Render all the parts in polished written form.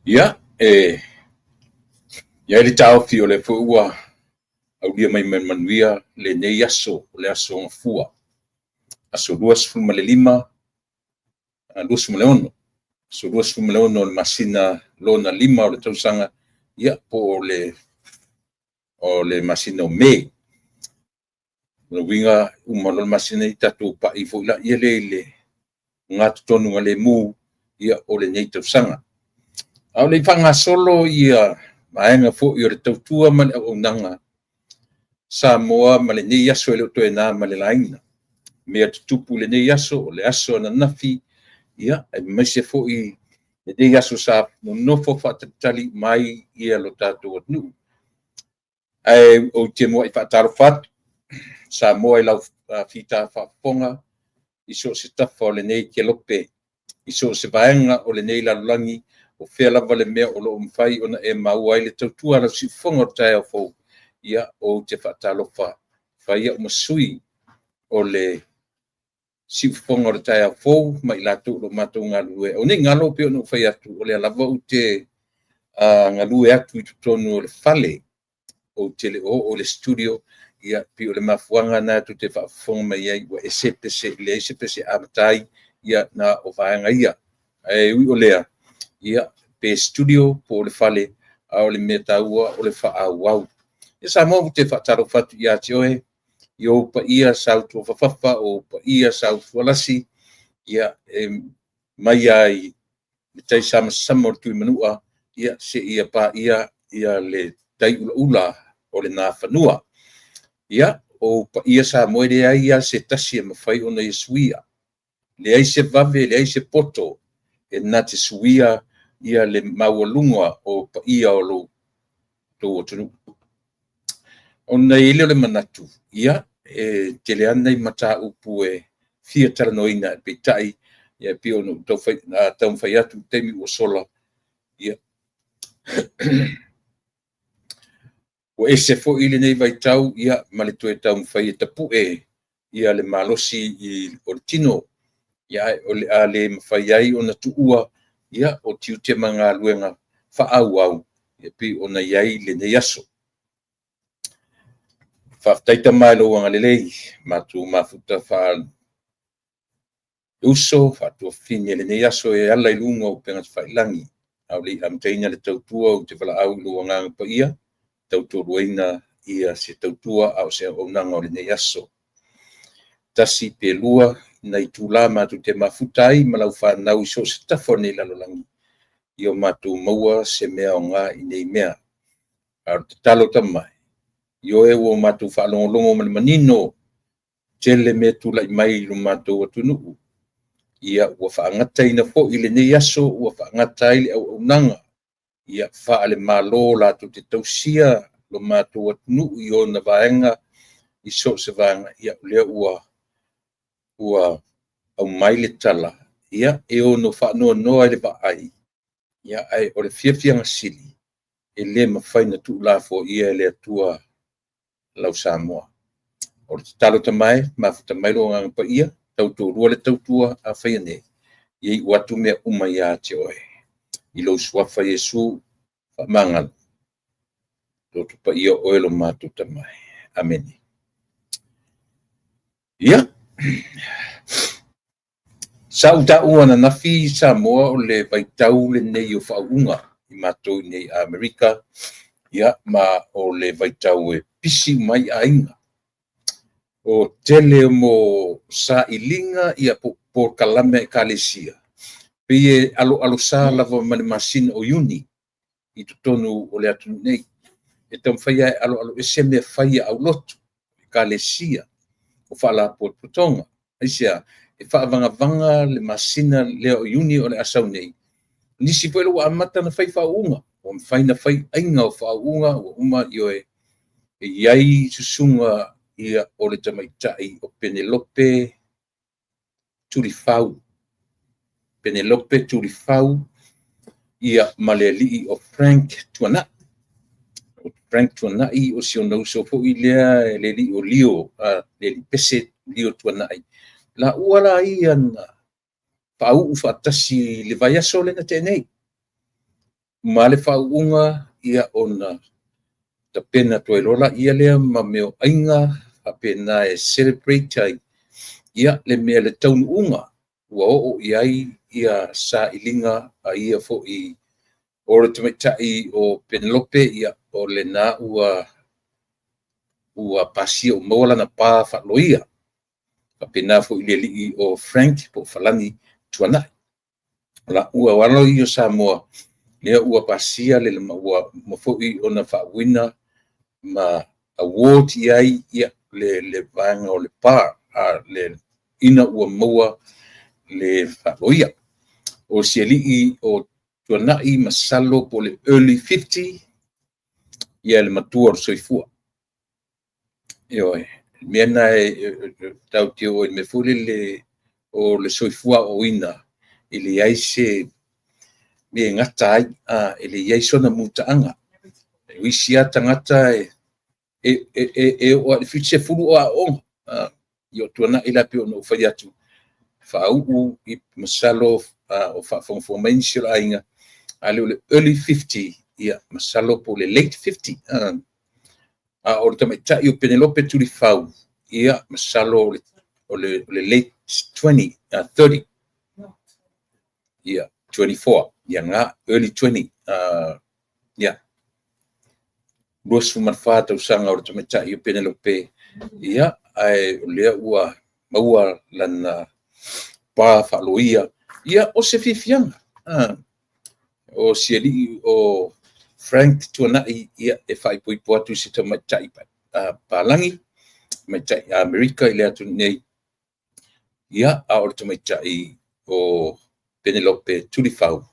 Ia, e i ai le taofi o lea foi ua aulia mai ma le manuia lenei aso, o le aso Gafua, aso 25, 26, aso 26 o le masina lona 5 o le tausaga, ia po o le masina o Me. O lona uiga, uma loa le masina lenei tatou pai foi lea i le ogatotonu o lenei tausaga. A o le i faagasolo vaega foi o le tautua ma le auaunaga, Samoa ma lenei aso e le o toe na ma le laina mea tutupu i lenei aso, o le aso ananafi, aemaise foi lenei aso sa nonofo faatalitali uma ai lo tatou atunuu. Ae ou te muai faatalofa atu Samoa i lau fita faafofoga i so o se tafa o lenei kelope, i so o se vaega o lenei lalolagi, o fea lava le mea o lo o mafai ona e maua ai le tautua a lau siufofoga i le taeao fou. Ia, ou te faatalofa, e fai ai au ma sui o le siufofoga o le taeao fou ma i latou o lo o matou galulue. Ne i galo pei ona ou fai atu, o lea lava ou te galue atu i totonu o le fale, ou te le o oo i le studio. Ia pei o le mafuaaga lena tou te faafofoga mai ai ua ese pese, e leai se pese e amata ai, ia na o vaega ia. Ae ui o lea, ia, pe studio po o le fale, a o le mea taua o le faaauau. Ia Samoa, ou te faatalofa atu ia te oe i ou paia sautuafafafa, o ou paia sautualasi, ia, e mai lava i le taisamasama o le Tuimanua seia paia le taiulaula o le Nafanua. Ia, o ou paia Samoa e leai lava se tasi e mafai ona ia suia, leai se vave, leai se poto e na te suia le maualuga o paia o lo outou atunuu. Ona i ai lea o le manatu, ia, e tele lava nai mataupu e fia talanoaina, ae peitai, e pei ona ou taumafai atu i le taimi ua sola, ia, ua ese foi lenei vaitau ma le toe taumafai e tapue le malosi o le tino. Ia, ae o le a le mafai ai ona tuua, ia, o tiute ma galuega faaauau e pei ona i ai lenei aso. Faafetai Tama i lou agalelei, matou mafuta faale-uso, faatuafafine i lenei aso e ala i luga o upega tafailagi. A o le i amataina le tautua ou te valaau i lou Agaga Paia, tautoaluaina se tautua a o se auaunaga o lenei aso. Tasi pe lua nai itula matou te mafuta ai ma lau fanau i so o se tafa o lenei lalolagi, ia o matou maua se mea aoga i nei mea. A o le tatalo Tama e, ioe ua matou faalogologo ma le manino, tele mea tulai mai i lo matou atunuu. Ia, ua faagataina foi lenei aso ua faagata ai le auaunaga ia faale-Malo latou te tausia lo matou atunuu i ona vaega i so o se vaega. Ia, o lea ua aumai le tala, ia, e ono faanoanoa i le vaai, ae o le fiafiaga sili, e le mafai ona tuulafoaia e le Atua lau Samoa. O le tatalo Tama e, mafuta mai lou Agaga Paia, tautoalua le tautua a faia nei, ia iu atu mea uma ia te oe. I lou Suafa Iesu, faamagalo, Loto Paia oe lo matou Tama e. Amene. Ia, sa ou taua ananafi Samoa o le vaitau lenei o faauuga i matou i Amerika, ia, ma o le vaitau e pisi uma ai aiga. O tele mo sailiga ia po polokalame a ekalesia, pei e aloalosa lava ma le masina o Iuni i totonu o le atunuu nei. E taumafai e aloaloese mea fai a aulotu, ekalesia, o faalapotopotoga. Aisea? E faavagavaga le masina lea o Iuni o le a sau nei. Nisi foi ua amata ona fai faauuga, ua mafai ona fai aiga o faauuga ua uma, ioe, e i ai susuga ia o le tamaitai o Penelope Tulifau. Penelope Tulifau ia ma le alii o Frank Tuanai. O Frank Tuanai o si ona uso foi lea le alii o Lio, le alii Pese Lio Tuanai. Laua la ia na faauu faatasi i le vaiaso lea na tea nei. Ma le faauuga ia ona tapena atu ai loa lea ma mea o aiga faapena e celebrate ai ia le mea le taunuuga ua oo i ai ia sailiga a ia foi o le tamaitai o Penelope, ia o lena ua pasia ua maua lana pa faaloia. Faapena foi i le alii o Frank po o Falani Tuanai. O laua o alo ia o Samoa, lea ua pasia le ua uma foi ona faauuina ma award i ai ia le vaega o le pa le ina ua maua le faaloia. O si alii o Tuanai masalo po o le early 50 ia le matua o le soifua. Ioe, mea na e tatou te o i le mea foi lele o le soifua aoaoina, e leai se mea e gata ai, e leai sona mutaaga. O isi lava tagata e oo lava i le 70 o aooga. Ia o Tuanai la pei ona ou fai atu, faauu masalo o faafogafoga mai nisi o le aiga, a le o le early 50, ia masalo po o le late 50. A o le tamaitai o Penelope Tulifau, ia masalo o le late 20, 30, ia 24, ia na, early 20, ia 24 tausaga o le tamaitai o Penelope, ia, ae o lea ua maua lana pa faaloia, ia o se fiafiaga. O si alii o Frank Tuanai, ia, e faaipoipo atu i se tamaitai palagi, tamaitai Amerika i le atunuu nei, ia, a o le tamaitai o Penelope Tulifau,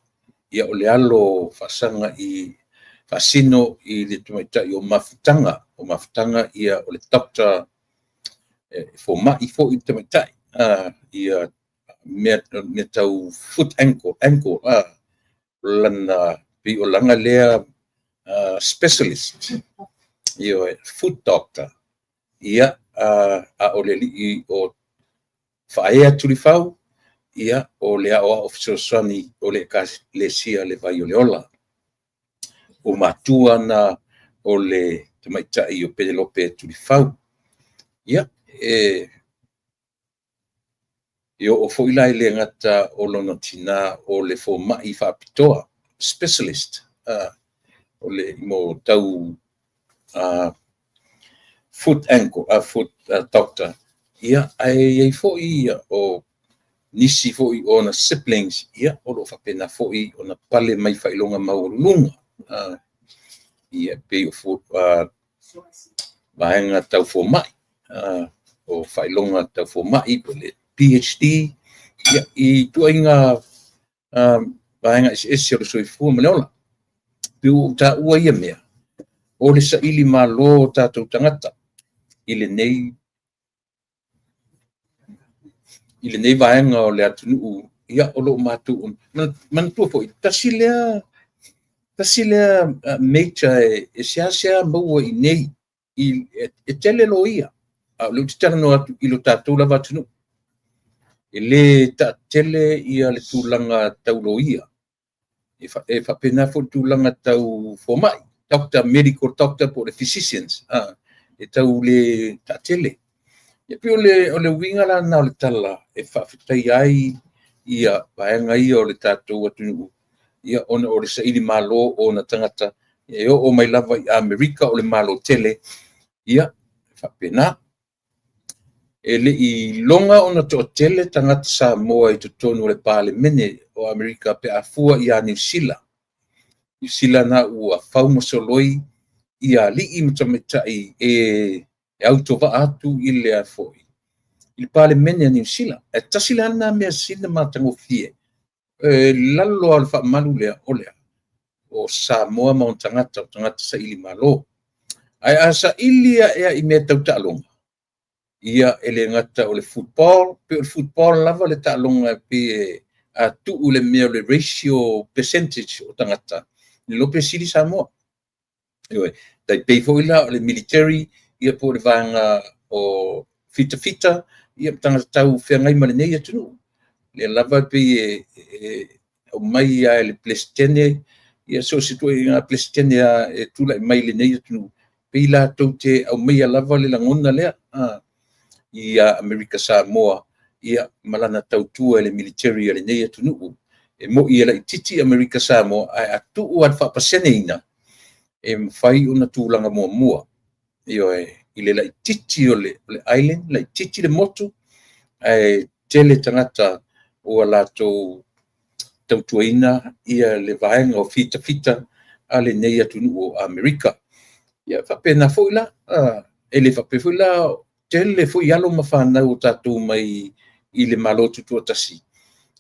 ia o le alo faasaga i faasino i le tamaitai o Mafutaga. O Mafutaga ia o le doctor, fomai foi le tamaitai, ia mea tau foot ankle, lana pei o lana lea specialist, ioe, foot doctor. Ia, a o le alii o Faaea Tulifau, Ia, o le aoao fesoasoani o le Ekalesia Le Vai o le Ola. O matua na o le tamaitai o Penelope Tulifau. Ia, e oo foi la i le gata o lona tina o le fomai faapitoa, specialist, o le mo tau foot ankle, foot doctor, ia, ae i ai foi o nisi foi o ona siblings, ia, o lo o faapena foi ona pale mai faailoga maualuluga. Ia, pei o vaega tau fomai, o faailoga tau fomai po o le PhD, ia, i ituaiga vaega eseese o le soifua ma le ola. E pei ua ou taua ia mea, o le saili malo o tatou tagata i lenei vaega o le atunuu, ia, o lo o matou manatua foi, tasi lea major e seasea maua i inei, e tele loia, a o lea ou te talanoa atu i lo tatou lava atunuu. E le taatele ia le tulaga tau loia, e faapena foi le tulaga tau fomai, doctor, medical doctor po o le physicians, e tau le taatele. E pei o le uiga la lena o le tala e faafetaia ai ia vaega ia o le tatou atunuu, ia ona o le saili malo o ona tagata e oo mai lava i Amerika o le Malo tele, ia e faapena. E le i iloga ona toatele tagata Samoa i totonu o le Palemene o Amerika pe a fua ia Niu Sila. Niu Sila na ua fau ma soloi ia alii ma tamaitai e autovaa atu i le i le Palemene a Niu Sila. E tasi la lena mea sili ona matagofie, e lalo lava o le faamalu lea, o le a? O Samoa ma ona tagata, o tagata saili malo. Ae a saili ae i mea tau taaloga, ia e le gata o le football, pei o le football lava le taaloga e pei a tuu le mea o le ratio percentage o tagata, le iloa pe sili Samoa. Ioe, tai pei foi la o le military, ia po o le vaega o fitafita, ia tagata tau feagai ma lenei atunuu. Lea lava e pei e aumai lava e le Peresetene, ia so o se ituaiga Peresetene lava e tulai mai i lenei atunuu, pei latou te aumaia lava le lagona lea ia Amerika Samoa, ia ma lana tautua i le military a lenei atunuu. E moni e laitiiti Amerika Samoa, ae a tuu lava i le faapaseneina, e mafai ona tulaga muamua. Ioe, i le laitiiti o le island, laitiiti le motu, ae tele tagata ua latou tautuaina ia le vaega o fitafita a lenei atunuu o Amerika. Ia faapena foi la, e le faapea foi la, tele foi alo ma fanau o tatou mai i le Malo Tutoatasi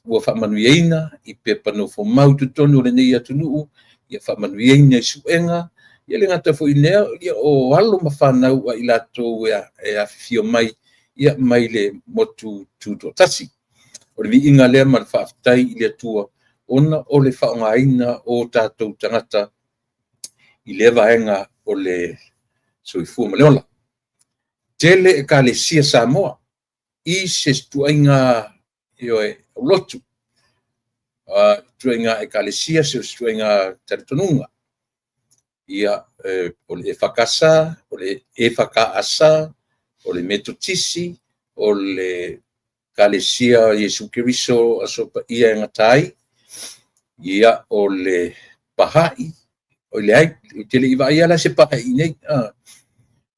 ua faamanuiaina i pepa nofomau i totonu o lenei atunuu, ia faamanuiaina i suega, ia le gata foi i lea, o alo ma fanau a i latou e afifio mai, ia mai le motu tutoatasi. O le viiga lea ma le faafetai i le Atua ona o le faaaogaina o tatou tagata i lea vaega o le soifua ma le ola. Tele Ekalesia Samoa i se ituaiga, ioe, lotu, ituaiga Ekalesia, so o se ituaiga talitonuga. Ia, o le EFKS, o le EFKS, o le Metotisi, o le Ekalesia o Iesu Keriso Aso Paia e Gata ai, ia, o le Baha'i, oi leai, ou te le i vaaia la se Baha'i i inei.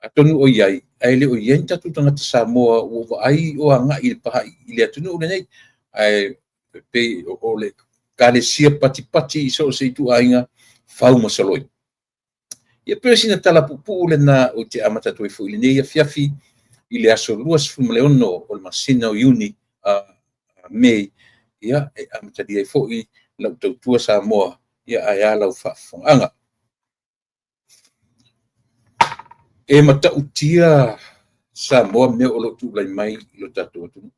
Atonu o i ai, ae le o i ai ni tatou tagata Samoa ua vaai o agai i le Baha'i i le atunuu lenei. Ae pei o le Ekalesia patipati i so o se ituaiga, fau ma soloi. Ia pei o sina tala puupuu lena ou te amata atu ai foi i lenei afiafi i le aso 26 o le masina o Iuni, Me, ia, e amatalia ai foi lau tautua Samoa, ia ae a lau faafofogaaga. E matautia Samoa mea o lo o tulai mai i lo tatou atunuu.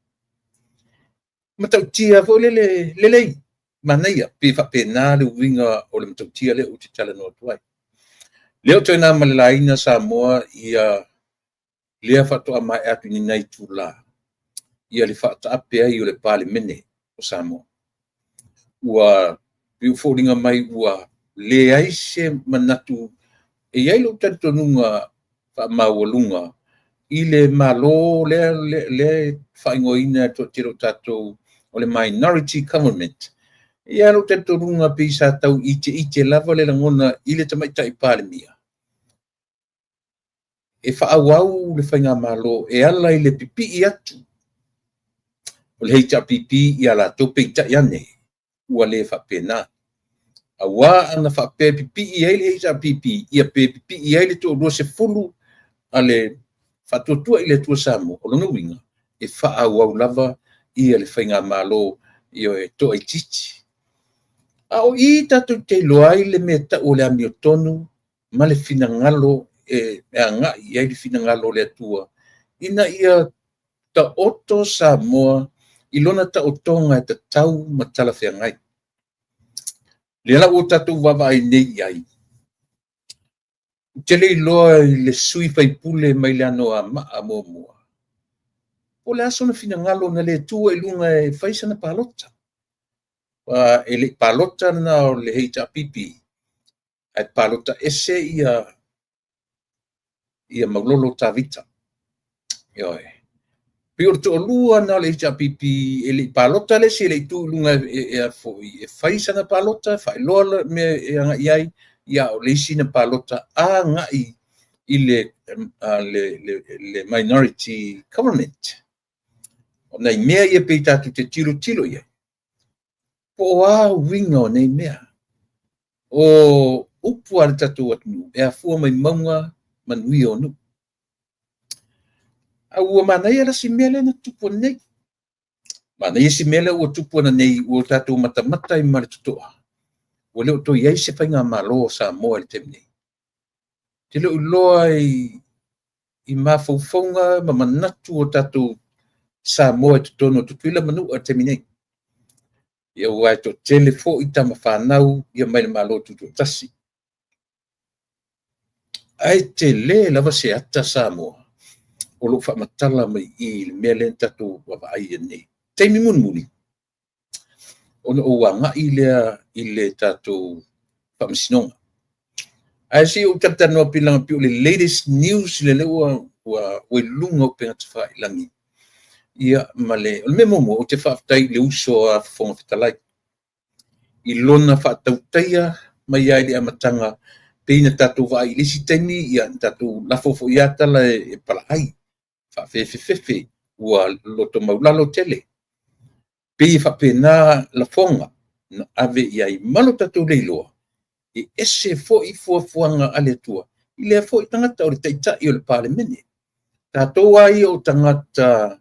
Matautia foi lele lelei, manaia, pe faapena le uiga o le matautia lea ou te talanoa atu ai. Lea ou te na ma le laina Samoa ia lea faatoa maea atu i lenei itula, ia le faataape ai o le Palemene. o Samoa. Ua pei ua foliga mai ua leai se manatu. E i ai lou talitonuga faamaualuga i le Malo lea e faaigoaina e le toatele o tatou o le minority government. E i ai lou talitonuga pei sa tau iteite lava le lagona i le tamaitai Palemia e faaauau le faigamalo e ala i le pipii atu o le HRPP ia latou, peitai ane ua le faapena. Aua ana faapea e pipii ai le HRPP, ia pe pipii ai le 20 a le Faatuatua i le Atua Samoa, o lona uiga e faaauau lava ia le faigamalo e toaitiiti. A o i tatou te iloa ai le mea tau o le amiotonu ma le finagalo e agai i ai le finagalo o le Atua, ina ia taoto Samoa i lona taotoga e tatau ma talafeagai. Lea la ua tatou vaavaai nei i ai, ou te le iloa i le sui usufono mai le Anoamaa 1, po o le a sona finagalo na le tu ai i luga e fai sana palota. E le i palota lena o le HRPP, ae palota ese ia Maulolo Tavita. Ioe. Pei o le toalua lena o le HRPP e le i palota le isi, e le i tu i luga e fai sana palota, faailoa le mea e agai i ai, ia o le isi na palota agai i le minority government. O nai mea ia pei tatou te tilotilo i ai, po o a uiga o nei mea. O upu a le tatou atunuu, e afua mai mauga manuia o nuu. A ua manaia la si mea lea na tupu nei. Manaia si mea lea ua tupu nei, ua tatou matamata ai ma le totoa, ua le o toe i ai se faigamalo a Samoa i le taimi nei. Te le o iloa i mafaufauga ma manatu o tatou Samoa i totonu o Tutuila ma Manua i le taimi nei. Ia aua e toatele foi tama fanau ia mai le Malo Tutoatasi. Ae tele lava se ata Samoa o lo o faamatala mai i le mea lea na tatou vaavaai ai nei. Taimi mulimuli, ona ou agai lea i le tatou faamasinoga. Ae se i ou talatalanoa pei o le latest news lea ua i luga o upega tafailagi. Ia, ma le, o le mea muamua, ou te faafetai i le uso a Fofoga Fetalai i lona faatautaia mai ai i le amataga, pei na tatou vaai i le isi taimi, ia na tatou lafo foi lava tala e palaai, faafefefefe, ua loto maulalo tele. Pei e faapena lafoga na ave i ai ma lo tatou leiloa, e ese foi fuafuaga a le Atua i lea foi tagata o le Taitai o le Palemene. Tatou lava ia o tagata,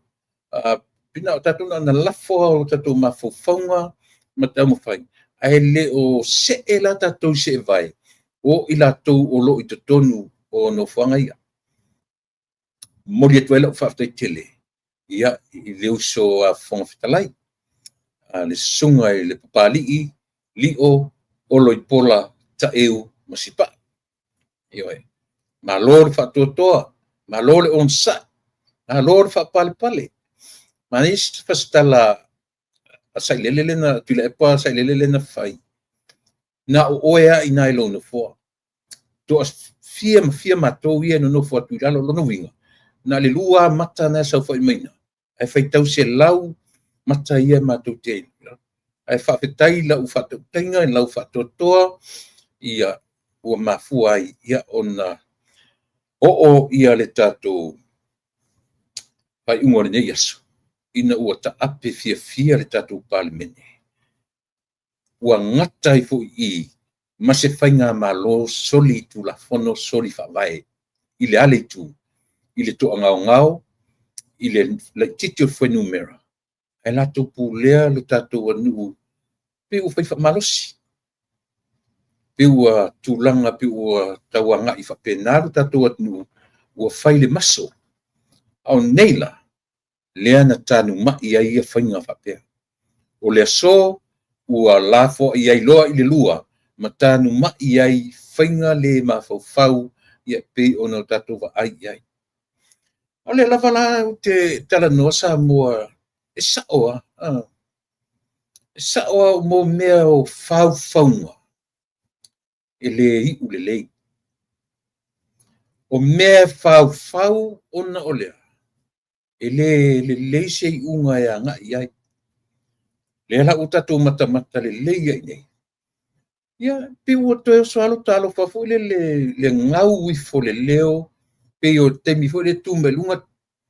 pina o tatou na lafo o tatou mafaufauga ma taumafai, ae le o see la tatou i seevae o i latou o lo o i totonu o nofoaga ia. Momoli atu ai lau faafetai tele ia i le uso a Fofoga Fetalai, le susuga i le Papalii, Lio, Oloipola, Taeu ma Sipai. Ioe. Malo le faatoatoa, malo le onosai, malo le faapalepale. Manaia se fasitala a Sailele lena, Tuilaepa Sailele lena fai, na o oe lava i ina i lou nofoa. Toa fia ma fia matou ia e nonofo atu i lalo. Lona uiga, na o le lua lava mata na e saofai mai i ina, ae faitau 100 mata ia matou te. Ae faafetai i lau faatautaiga i lau faatoatoa, ia ua mafua ai ia ona oo ia le tatou faaiuga o lenei aso, ina ua taape fiafia le tatou Palemene. Ua gata ai foi i ma se faigamalo soli tulafono, soli faavae i le a le itu, i le toagaogao, i le laitiiti o le fuainumera, ae latou pulea le tatou atunuu pei ua fai faamalosi, pei ua tulaga, pei ua tau agai faapena lo tatou atunuu, ua fai le maso. A o nei la, lea na tanumai ai ia faiga faapea. O le aso ua lafoai ai loa i le lua ma tanumai ai faiga le mafaufau ia pei ona tatou vaai i ai. O lea lava la ou te talanoa Samoa, e sao lava. E sa'o a mo mea o faufauga e lē iu lelei. O mea e faufau ona o lea, e lē lelei se iuga e aga'i ai. Lea la ua tatou matamata lelei ai nei. Ia, pei ua toe oso lava lota alofa foi lele le gau ifo le leo, pei o le taimi foi lea tu mai luga,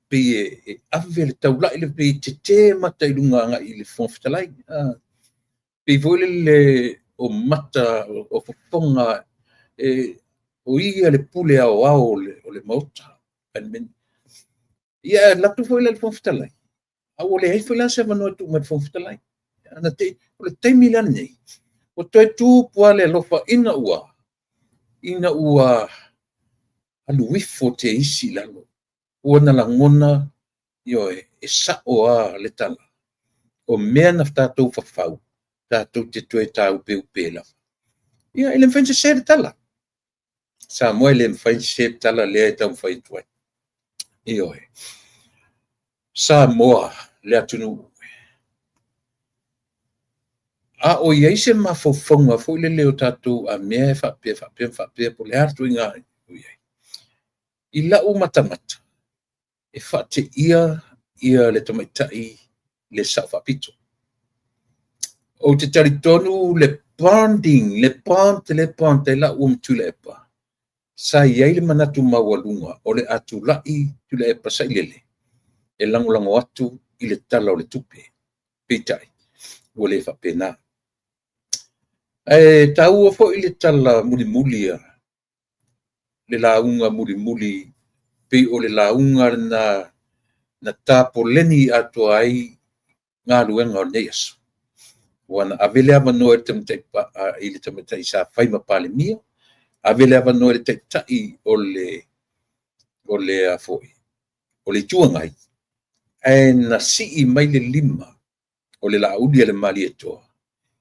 pei e ave le taula'i le pei e tetē mata i luga agai i le Fofoga Fetalai. Pei foi lele o mata o fofoga e, o ia le pule aoao o le Maota. Ia, alu atu foi la i le Fofoga Fetalai, a ua leai foi la se avanoa e tuu mai i le Fofoga Fetalai. O le taimi la lenei, ua toe tupu lava le alofa ina ua alu ifo te isi i lalo. Ua na lagona, ioe, e sa'o a le tala. O mea na tatou fafau, tatou te toe taupeupe lava. Ia, e le mafai ona sese le tala. Samoa e le mafai ona sese le tala lea e taumafai atu ai. Ioe. Samoa le atunuu. A o i ai se mafaufauga foi lele o tatou a mea e faapea faapea faapea po o le a le ituaiga o i ai. I lau matamata, e faateia ia le tamaitai le Sao Faapito. Ou te talitonu le bonding, le bond le bond ai la ua Tuilaepa, sa i ai le manatu maualuga o le a tula'i Tuilaepa sailele e lagolago atu i le Tala o le Tupe. Peitai, ua le faapena. Ae taua foi le tala mulimuli a le lauga mulimuli, pei o le lauga lena na tapoleni atoa ai galuega o lenei aso. Ua na ave le avanoa i le tamaitai sa fai ma Palemia, ave le avanoa i le Taitai o le foi o le Itu Agai, ae na sii mai le lima o le Laauli a le Malietoa.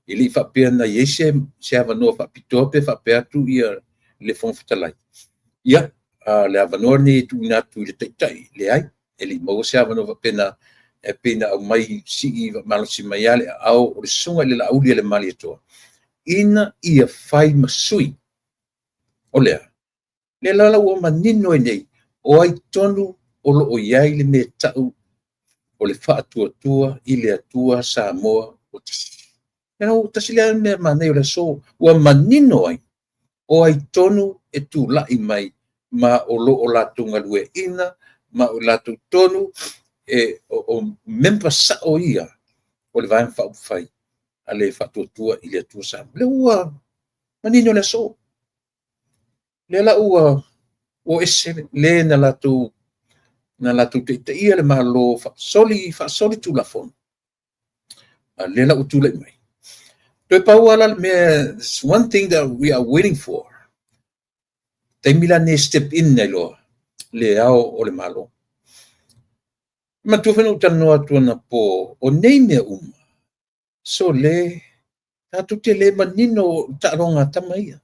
E le i faapea na i ai se avanoa faapitoa pe faapea atu ia le Fofoga Fetalai. Ia, le avanoa lenei e tuuina atu i le Taitai, leai, e le i maua se avanoa faapena, e pei na aumai sii malosi mai lava le aao o le susuga i le Laauli a le Malietoa, ina ia fai ma sui. O lea, lea la ua manino ai nei, o ai tonu o lo o i ai le mea tau o le Faatuatua i le Atua Samoa ua Tasi. Lea tasi lea mea manaia o le aso, ua manino ai, o ai tonu e tulai mai ma o lo o latou galueaiina ma o latou tonu e o member sao ia o le Vaega Faaupufai a le Faatuatua i le Atua Samoa. Lea ua manino le aso. Lea la ua o ese le na latou taitaia le Malo faasoli faasoli Tulafono. A lea la ua tulai mai. Toe pau lava la le mea, one thing that we are waiting for. Taimi la nei step in nei loa le Ao o le Malo. Manatua foi na ou talanoa atu anapo o nei mea uma, so le tatou te le manino taaloga a tama ia.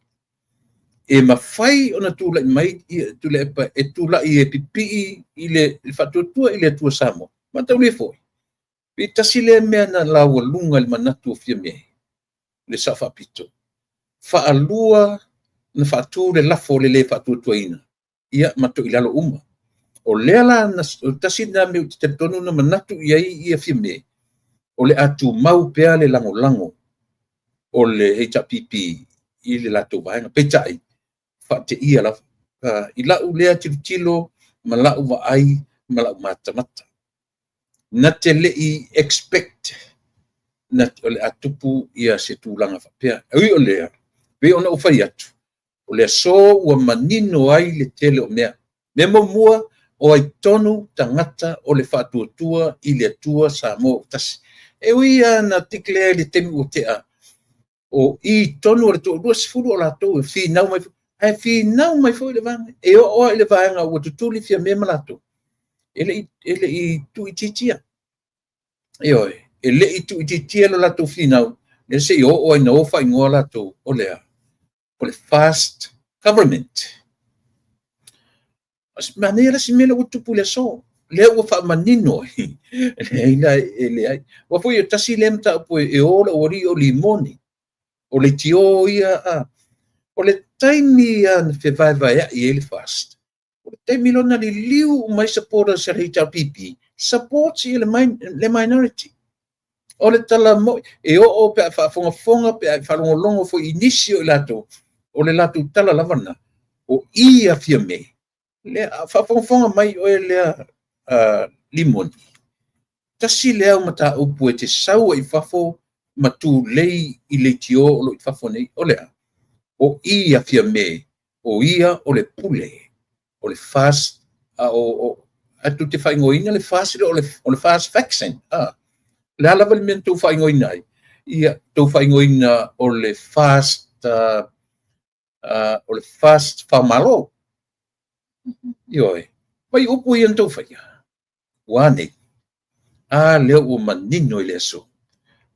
E mafai ona tulai mai ia Tuilaepa e tulai e pipii i le Faatuatua i le Atua Samoa. Mataulia foi, pe tasi lea mea na laualuga i le manatu o Fiame, le Sao Faapito, faalua na faatu le lafo o le le faatuatuaina, ia ma toilalo uma. O lea la, o tasi lena mea ou te talitonu na manatu i ai ia Fiame, o le a tumau pea le lagolago o le HRPP i le latou vaega. Peitai, faateia lava. I lau lea tilotilo ma lau vaai ma lau matamata. Na te le i expect na o le a tupu ia se tulaga faapea. E ui o lea, pei ona ou fai atu, o le aso ua manino ai le tele o mea. Mea muamua, o ai tonu tagata o le Faatuatua i le Atua Samoa ua Tasi. E ui lava na declare i le taimi ua tea, o i tonu o le 20 o latou e finau mai, ae finau mai foi le vaega. E oo lava i le vaega ua tutuli Fiame ma latou, e le i tuuitiitia. Ioe, e le i tuuitiitia lo latou finau, lea se i oo ai ina o faaigoa latou o lea, o le Fast Government. Manaia le isi mea lea ua tupu i le aso. Lea ua faamanino ai, leai la e leai. Ua foi e tasi lea mataupu e o le aualii o limoni, o leitio ia a. O le taimi lava na fevaevaeai ai le FAST, o le taimi loa na liliu uma ai supporters a le HRPP, support ia le minority. O le tala moi, e oo pe a faafogafoga, pe a faalogologo foi i nisi o i latou, o le latou tala lava lena, o i a Fiame, lea, faafogafoga mai oe lea Limoni, tasi lea au mataupu e te sau ai i fafo ma tulei i leitio o lo o i fafo nei, o le a? O i a Fiame, o ia o le pule, o le FAST, a o ae tou te faaigoaina le FAST o le FAST Faction. A, le a lava le mea na tou faaigoaina ai, ia tou faaigoaina o le FAST, o le FAST Faamalo. Ioe, mai upu ia na tou faia. Ua nei? A lea ua manino i le aso.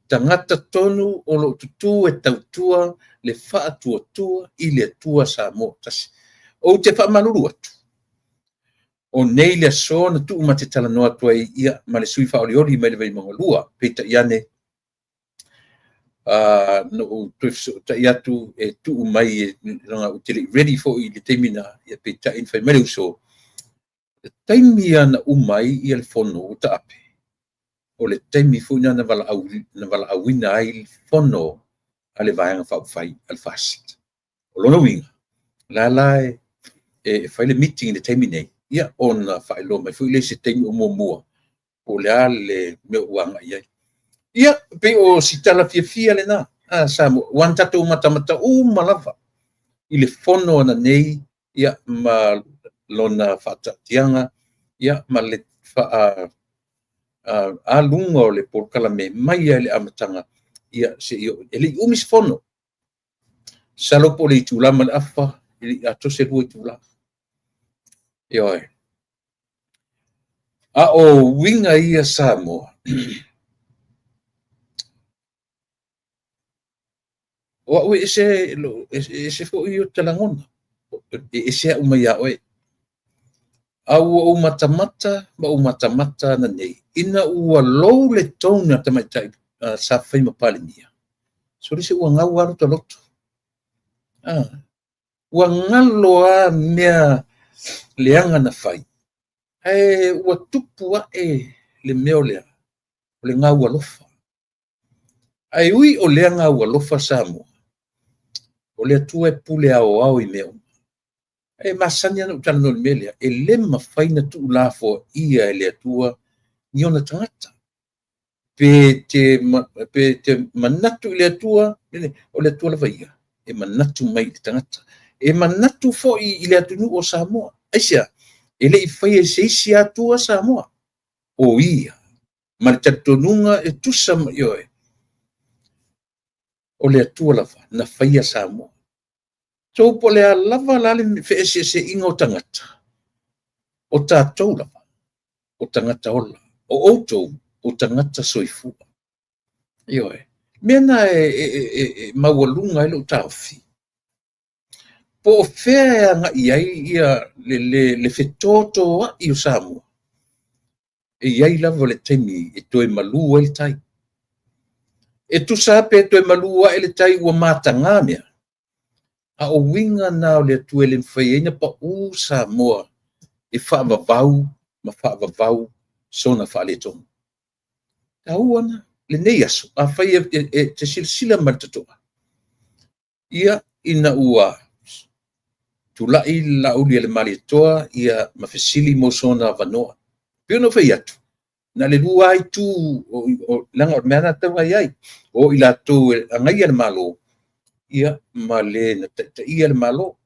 Tagata tonu o lo o tutū e tautua le faatuatua i le Atua Samoa tasi. Ou te faamalulu atu, o nei le aso na tuu ma te talanoa atu ai ia ma le sui faaolioli mai le Vaimauga 2, peitai ane, na ou toe fesootai atu e tuu mai, leaga ou te le i ready foi i le taimi na, ia peitai na fai mai le uso, le taimi lava na uma ai ia le fono ua taape, o le taimi foi lena na valaauina ai le fono a le Vaega Faaupufai a le FAST. O lona uiga, la la e fai le meeting i le taimi nei, ia ona faailoa mai foi lea i se taimi o muamua, po o le a le mea ua agai i ai. Ia, pei o si tala fiafia lena, a Samoa, ua na tatou matamata uma lava i le fono ananei, ia, ma lona faataatiaga, ia, ma le aluga o le polokalame mai lava i le amataga, ia, seia oo. E le i umi se fono, masalo po o le itula ma le afa, e le i atoa se 2 itula. Ioe. A o uiga ia Samoa, o au e ese, e ese foi o ta lagona, e ese au mai ia oe. A ua ou matamata ma ou matamata ananei, ina ua low le tone a tamaitai sa fai ma Palemia, sole se ua gau lava lota loto. Ua galo lava mea leaga na fai, ae ua tupu ae le mea o lea, o le gau alofa. Ae ui o lea gau alofa Samoa, o le Atua e pule aoao i mea uma. E masani lava ona ou talanoa i le mea lea, e le mafai ona tuulafoaia e le Atua ni ona tagata. Pe te manatu i le Atua, o le Atua lava ia, e manatu mai i le tagata. E manatu foi i le atunuu o Samoa. Aisea? E le i faia e se isi Atua Samoa, o ia, ma le talitonuga e tusa ma ioe. O le Atua lava na faia Samoa. So po o le a lava la le feeseeseaiga o tagata, o tatou lava, o tagata ola, o outou, o tagata soifua. Ioe. Mea na e maualuga ai lou taofi. Po o fea e agai ai ia le fetotoai o Samoa, e i ai lava le taimi e toe malu ai le tai. E tusa lava pe toe malu ae le tai ua mataga mea, a o uiga na o le Atua e le mafai ai ona pau Samoa e faavavau ma faavavau sona faaletonu. Taua na lenei aso, afai e te silasila ma le totoa, ia ina ua tulai le Laauli a le Malietoa ia ma fesili mo sona avanoa. Pei ona ou fai atu, na le lua ai tu, leaga o le mea na tau ai, o i latou e agaia le Malo, ia ma le na taitaia le Malo.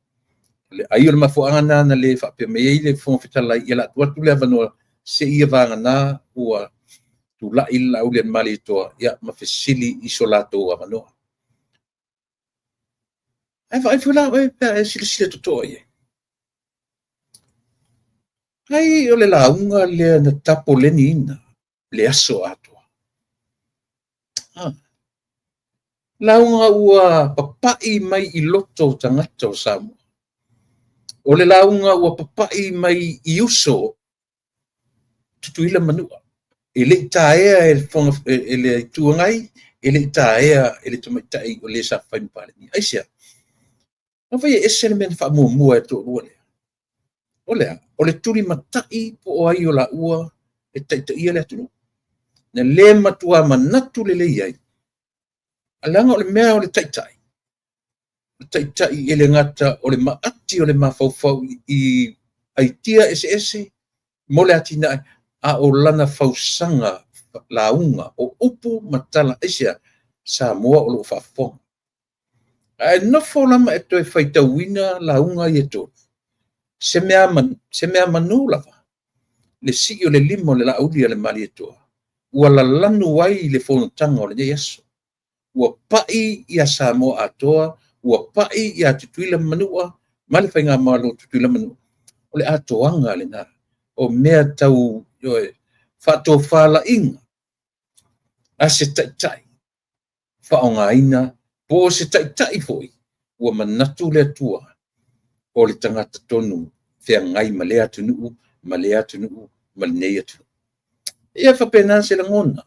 Ai o le mafuaaga na na le faapea mai ai le Fofoga Fetalai, ia la tuu atu le avanoa se ia vagana ua tulai le Laauli a le Malietoa ia ma fesili i so latou avanoa. Ae vaai foi la oe pe a e silasila totoa i ai. Ai o le lauga lea na tapoleniina le aso atoa. Lauga ua papai mai i loto o tagata o Samoa. O le lauga ua papai mai i uso. Tutuila ma Manua. E le i taea e le Itu Agai, e le i taea e le tamaitai o le sa fai ma Palemia. Aisea? Na fai e ese le mea na faamuamua e toalua lea. O le a? O le tulimatai po o ai o laua e taitaia le atunuu. Na le matua manatu lelei ai, leaga o le mea o le taitai, o le taitai e le gata o le maati o le mafaufau i aitia eseese mo le atinae, a o lana fausaga lauga o upu ma tala. Aisea? Samoa o lo o faafofoga. Ae nofo la ma e toe faitauina lauga ia e tolu, se mea manu lava le sii o le lima o le laauli a le Malietoa, ua lalanu ai le fonotaga o lenei aso. Ua pai ia Samoa atoa, ua pai ia Tutuila ma Manua, ma le Faigamalo Tutuila ma Manua. O le atoaga lena, o mea tau faatofalaiga a se taitai faaaogaina, po o se taitai foi ua manatu le Atua o le tagata tonu feagai ma lea atunuu, ma lea atunuu, ma lenei atunuu. Ia faapena se lagona.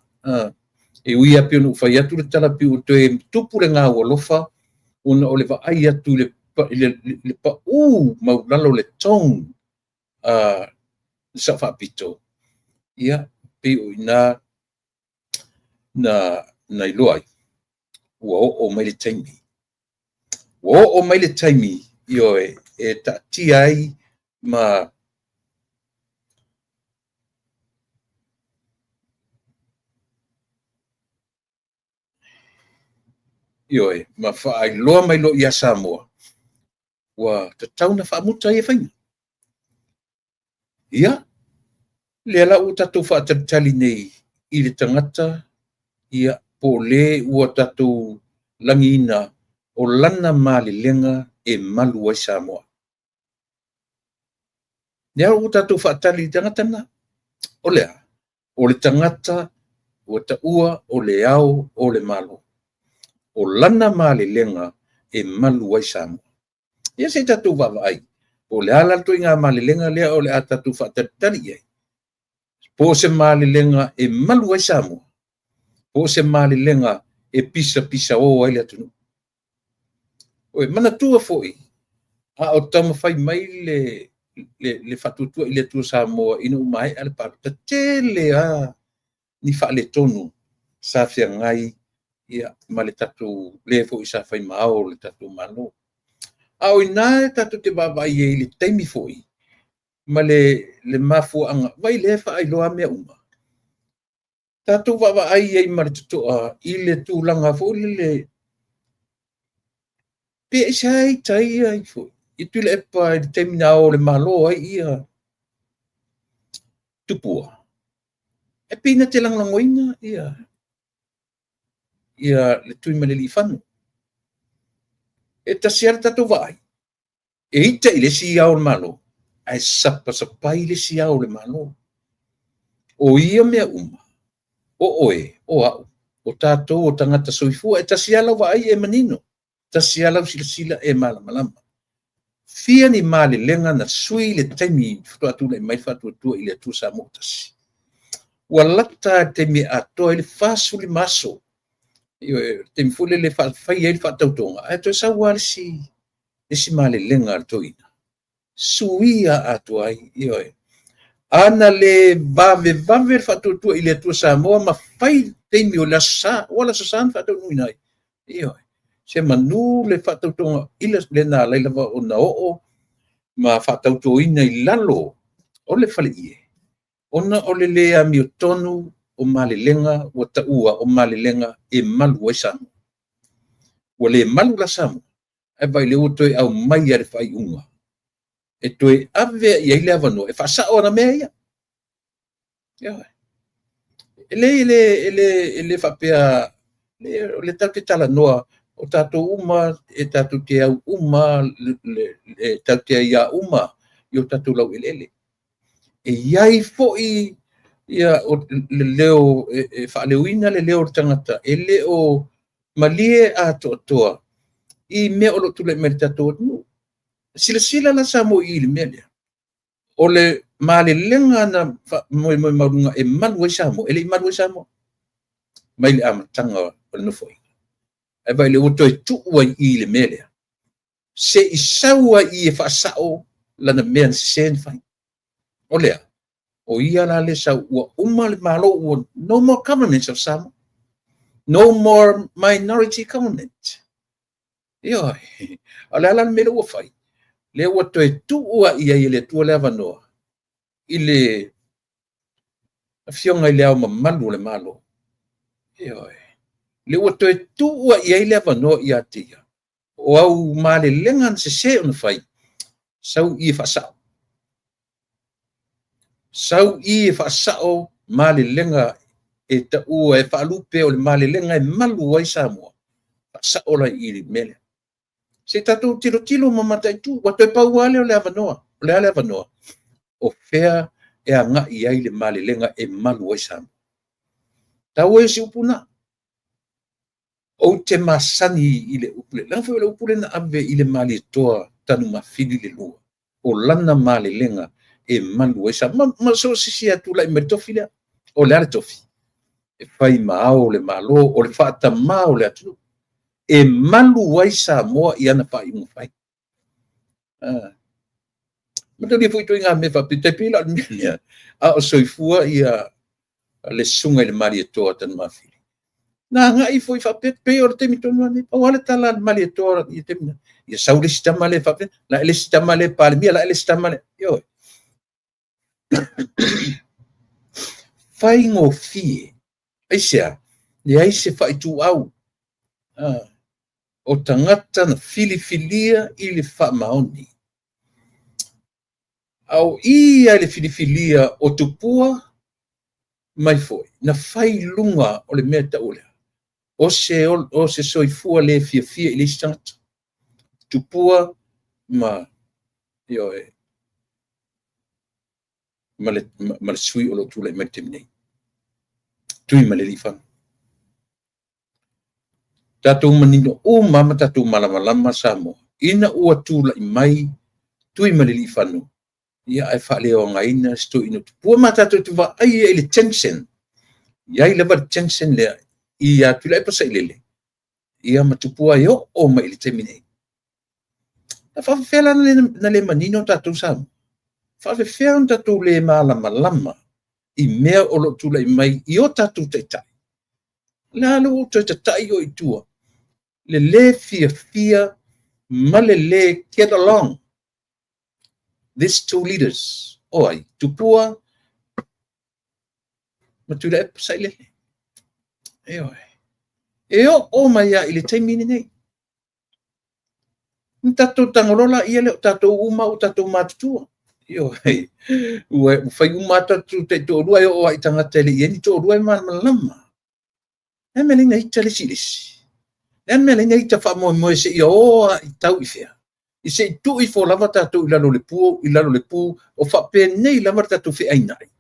E ui lava pei ona ou fai atu le tala pei ua toe tupu le gaualofa ona o le vaai atu i le pau maualalo o le tone a le Sao Faapito, ia, pei o i ina na iloa ai ua oo mai le taimi. Ua oo mai le taimi, ioe, e taatia ai ma ioe, ma faailoa mai loa ia Samoa, ua tatau ona faamuta ia faiga. Ia, lea la ua tatou faatalitali nei i le tagata, ia, po o le ua tatou lagiina o lana malelega e malu ai Samoa. Lea ua tatou faatali i le tagata lena. O le a? O le tagata ua taua o le ao o le Malo. O lana malelega e malu ai Samoa. Ia se i tatou vaavaai, po o le a la le ituaiga malelega lea o le a tatou faatalitali i ai. Po o se malelega e malu ai Samoa, po o se malelega e pisapisao ai le atunuu. Oi, manatua foi, a o taumafai mai le faatuatua i le Atua Samoa ina ua maea le palota, tele lava ni faaletonu sa feagai ma le tatou le foi sa fai ma ao o le tatou Malo. A o i ina tatou te vaavaai ai i le taimi foi ma le mafuaaga, vai lea e faailoa mea uma. Tatou vaavaai ai ma le totoa i le tulaga foi lele, pe aisea e ita ai foi i Tuilaepa i le taimi na ao o le Malo ai ia Tupua, e pei na te lagolagoina ia le Tuimalealiifano. E tasi lava le tatou vaai, e ita i le isi ao o le Malo, ae sapasapai le isi ao o le Malo. O ia mea uma, o oe, o au, o tatou o tagata soifua, e tasi lava lau vaai e manino, tasi lava lau silasila e malamalama. Fia ni malelega na sui le taimi faatoa tulai mai le faatuatua i le Atua Samoa tasi. Ua lata le taimi e atoa ai le 45 aso, le taimi foi lele e fai ai le faatautoga, ae toe sau lava le isi malelega a le toeaina. Suia atoa ai, ioe. Ana le vavevave le faatuatua i le Atua Samoa ma fai taimi o le Aso Sa, ua le Aso Sa na faataunuuina ai. Ioe. Se manu le faatautoga i le na alai lava ona oo ma faatautoina i lalo o le faleie, ona o le le amiotonu o malelega ua taua o malelega e malu ai Samoa. Ua le malu la Samoa, ae vaai lea ua toe aumai le faaiuga e toe ave i ai le avanoa e faasao ana mea ia. E le faapea o le tatou te talanoa, o tatou uma, e tatou te au uma, e tatou te aia uma i o tatou laueleele. E i ai foi ia le leo e faaleoina le leo o le tagata e le o malie atoatoa i mea o lo o tulai mai le tatou atunuu. Silasila la Samoa i le mea lea. O le malelega na moemoe maualuga e malu ai Samoa, e le i malu ai Samoa mai le amataga o le Nofoaiga. Ae vaai lea ua toe tuu ai i le mea lea, se i sau ai i e faasao lana mea na sese na fai. O lea, o ia la le sau ua uma le Malo, ua no more government of Samoa. No more minority government. Ioe, o le ala le mea lea ua fai, lea ua toe tuu ai i ai e le Atua le avanoa i le Afioga i le Ao Mamalu o le Malo. Ioe, lea ua toe tuu ai i ai le avanoa ia te ia, o au malelega na sese ona fai, sau i e faasao. Sau i e faasao malelega e taua e faalupe o le malelega e malu ai Samoa. Faasao la i le mea lea. Se tatou tilotilo ma mataitu, ua toe pau lava lea o le avanoa. O le a le avanoa? O fea e agai ai le malelega e malu ai Samoa. Taua ia si upu na. Ou te masani i le upu le. Leaga foi o le upu lea na ave i le Malietoa Tanumafili le lua. O lana malelega e malu ai Samoa. Ma so o se isi e tulai mai le tofi lea. O le a le tofi? E fai ma ao o le Malo, o le faatamā o le atunuu. E malu ai Samoa i ana faaiuga fai. Manatua foi ituaiga mea faapea, tai pei la o le mea lea, a o soifua ia le susuga i le Malietoa Tanumafili. Na agai foi faapea, pei o le taimi tonu lava nei, pau lava le tala a le Malietoa i le taimi lena, ia sau le isi tama lea faapea, la e le isi tama lea Palemia, la e le isi tama lea, ioe. Faigofie. Aisea? Leai se faaituau. O tagata na filifilia i le faamaoni. A o i ai le filifilia o Tupua mai foi, na fai luga o le mea tau lea. O se soifua le fiafia i le isi tagata. Tupua ma, ioe, ma le sui o lo o tulai mai le taimi nei. Tuimalealiifano. Tatou manino uma ma tatou malamalama Samoa. Ina ua tulai mai Tuimalealiifano, ia ae faaleaogaina se toeaina Tupua ma tatou te vaai ai i le tension. Iai lava le tension lea ia Tuilaepa Sailele, ia ma Tupua e oo mai i le taimi nei. Na faafefea la na le manino tatou Samoa? Faafefea ona tatou le malamalama i mea o lo o tulai mai i o tatou taitai? La le ua toe tatai o i tua, le le fiafia ma le le get along. These two leaders, o ai, Tupua ma Tuilaepa Sailele. Ioe. E oo mai lava i le taimi lenei. Na tatou tagoloa laia lea o tatou uma ua tatou matutua. Ioe. Ua fai uma tatou taitoalua e oo lava i tagata e le i i ai ni toalua e malamalama. Le a le mea e ala ai ona ita le isi i le isi? Le a le mea e ala ai ona ita faamoemoe seia o lava i tau i fea? I se i tuu ifo lava tatou i lalo o le pu, i lalo o le pu, o faapenei lava le tatou feainai.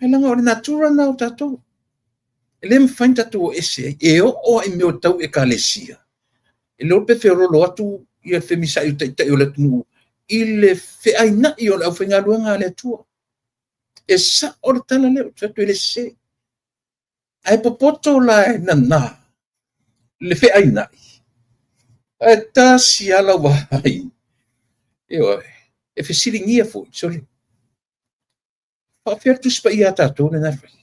Ae leaga o le natura lena o tatou. E le mafai ona tatou o ese ai. E oo lava i mea o tau ekalesia. E le iloa pe feoloolo atu ia le femisa'i o taitai o le atunuu i le feainai o le aufaigaluega a le Atua. E sao le tala lea, ou te fai atu e le sese. Ae popoto la e nana le feainai. Ae tasi lava lau vaai. Ioe, e fesiligia foi, sole. Faafefea le Tusi Paia a tatou lena e fai.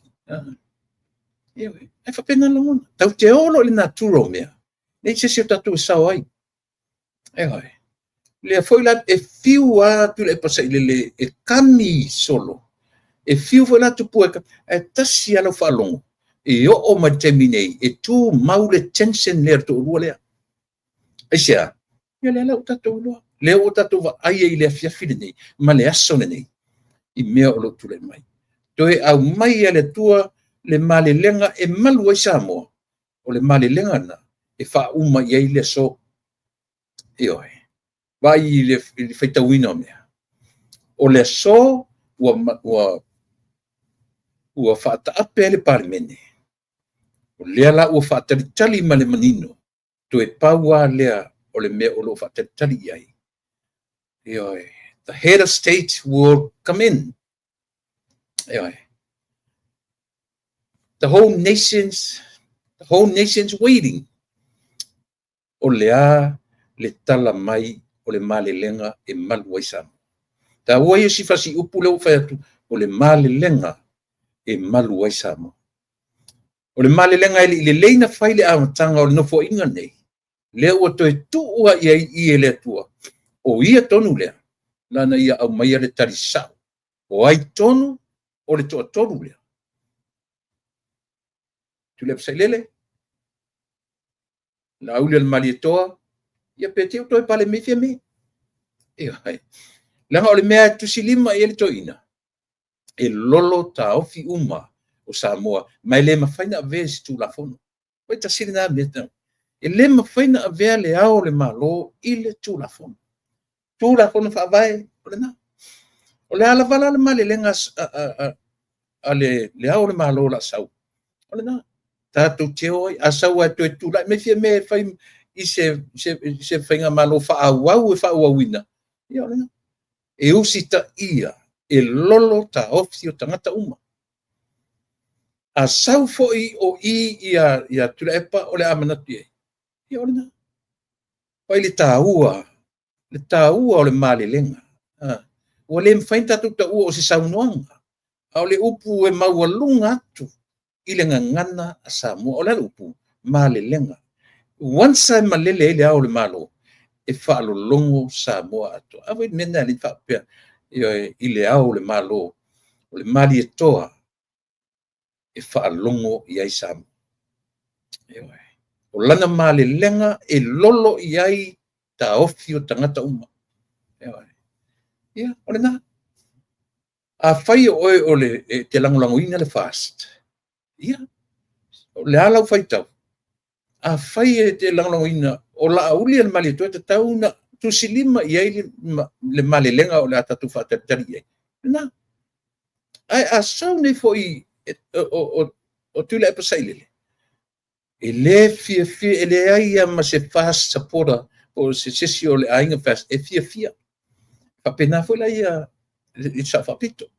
Ioe, ae faapena lagona. Tau te olo i le natura o mea. Leai se isi o tatou e sao ai. Ioe. Lea foi la e fiu lava Tuilaepa Sailele e kami solo. E fiu foi la Tupua e kami. Ae tasi lava lau faalogo. E oo mai le taimi nei, e tumau le tension lea le toalua lea. Aisea? Ia lea la ua tatou iloa. Lea ua tatou vaai ai i le afiafi lenei ma le aso lenei i mea o lo o tulai mai. Toe aumai e le Atua le malelega e malu ai Samoa. O le malelega lena e faauma i ai le aso. Ioe. Vaai i le faitauina o mea. O le aso ua faataape ai le Palemene. O lea la ua faatalitali ma le manino. Toe pau lava lea o le mea o lo o faatalitali i ai. Ioe. The head of state will come in. Ioe. The whole nation's waiting. O le a le tala mai o le malelega e malu ai Samoa? Taua ia si fasi upu lea ua fai atu, o le malelega e malu ai Samoa. O le malelega e le i lelei na fai le amataga o le nofoaiga nei, lea ua toe tuu ai i ai i e le Atua. O ia tonu lea, lana ia aumaia le tali sao. O ai tonu o le toatolu lea? Tuilaepa Sailele, Laauli o le Malietoa, ia pe te toe pale mai Fiame. Ia, leaga o le mea e tusilima i ai le toeaina, e lolo taofi uma o Samoa, ma e le mafai na avea i se Tulafono. Ua tasi lena mea. E le mafai na avea le Ao o le Malo i le Tulafono. Tulafono Faavae, o lena. O le a lava la le malelega a le Ao o le Malo o le a sau, o lena. Tatou te o ai, a sau ai toe tulai mai Fiame e fai i se faigamalo faaauau e faaauauina, ia o lena. E usitaia e lolo taofi o tagata uma. A sau foi o i ia Tuilaepa o le a manatu i ai, ia o lena. Pai le taua o le malelega. Ua le mafai ona tatou taua o se saunoaga, a o le upu e maualuga atu i le gagana a Samoa. O le a le upu? Malelega. Once e malele ai le Ao o le Malo, e faalologo Samoa atoa. A foi le mea lena e faapea i le Ao o le Malo, o le Malietoa e faalogo i ai Samoa. O lana malelega e lolo i ai taofi o tagata uma. Ia, o lena. A fai o oe o le e te lagolagoina le FAST, ia, o le a lau faitau? A fai e te lagolagoina o Laauli a le Malietoa e tatau ona tusilima i ai le malelega o le a tatou faatalitali i ai, lena. Ae a sau nei foi o Tuilaepa Sailele, e le fiafia, e leai lava ma se FAST supporter o se isi o le aiga FAST e fiafia. Faapena foi la ia i Sao Faapito.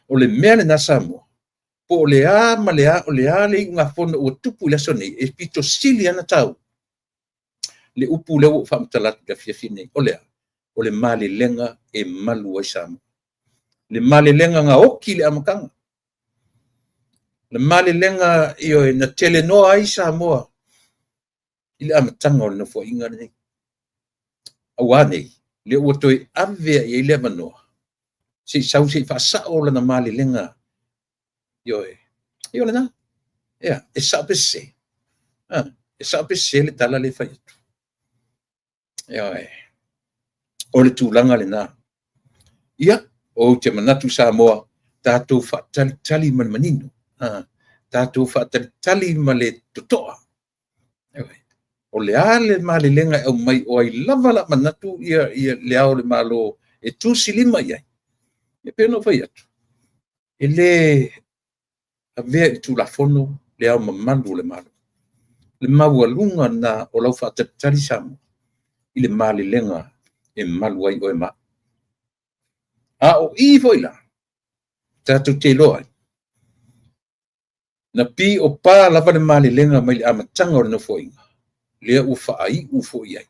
O le mea lena Samoa, po o le a ma le a, o le a le iugafono ua tupu i le aso nei, e pito sili ana taua le upu lea ua ou faamatala atu i le afiafi nei. O le a? O le malelega e malu ai Samoa. Le malelega na oti i le amataga. Le malelega, ioe, na telenoa ai Samoa i le amataga o le nofoaiga lenei. Aua nei, lea ua toe ave i ai le avanoa, se i sau se i faasao lana malelega. Ioe. Ia o lena. Ia, e sao pe sese? E sao pe sese le tala lea e fai atu? Ioe. O le tulaga lena. Ia, ou te manatu Samoa, tatou faatalitali ma le manino. Tatou faatalitali ma le totoa. O le a le malelega e aumai, o ai lava la manatu ia le Ao o le Malo e tusilima i ai. E pei ona ou fai atu, e le avea i le Tulafono le Ao mamalu o le Malo. Le maualuga lena o lau faatalitali Samoa i le malelega e malu ai oe ma au. A o i foi la, tatou te iloa ai, na piopa lava le malelega mai le amataga o le nofoaiga, lea ua faaiu foi ai.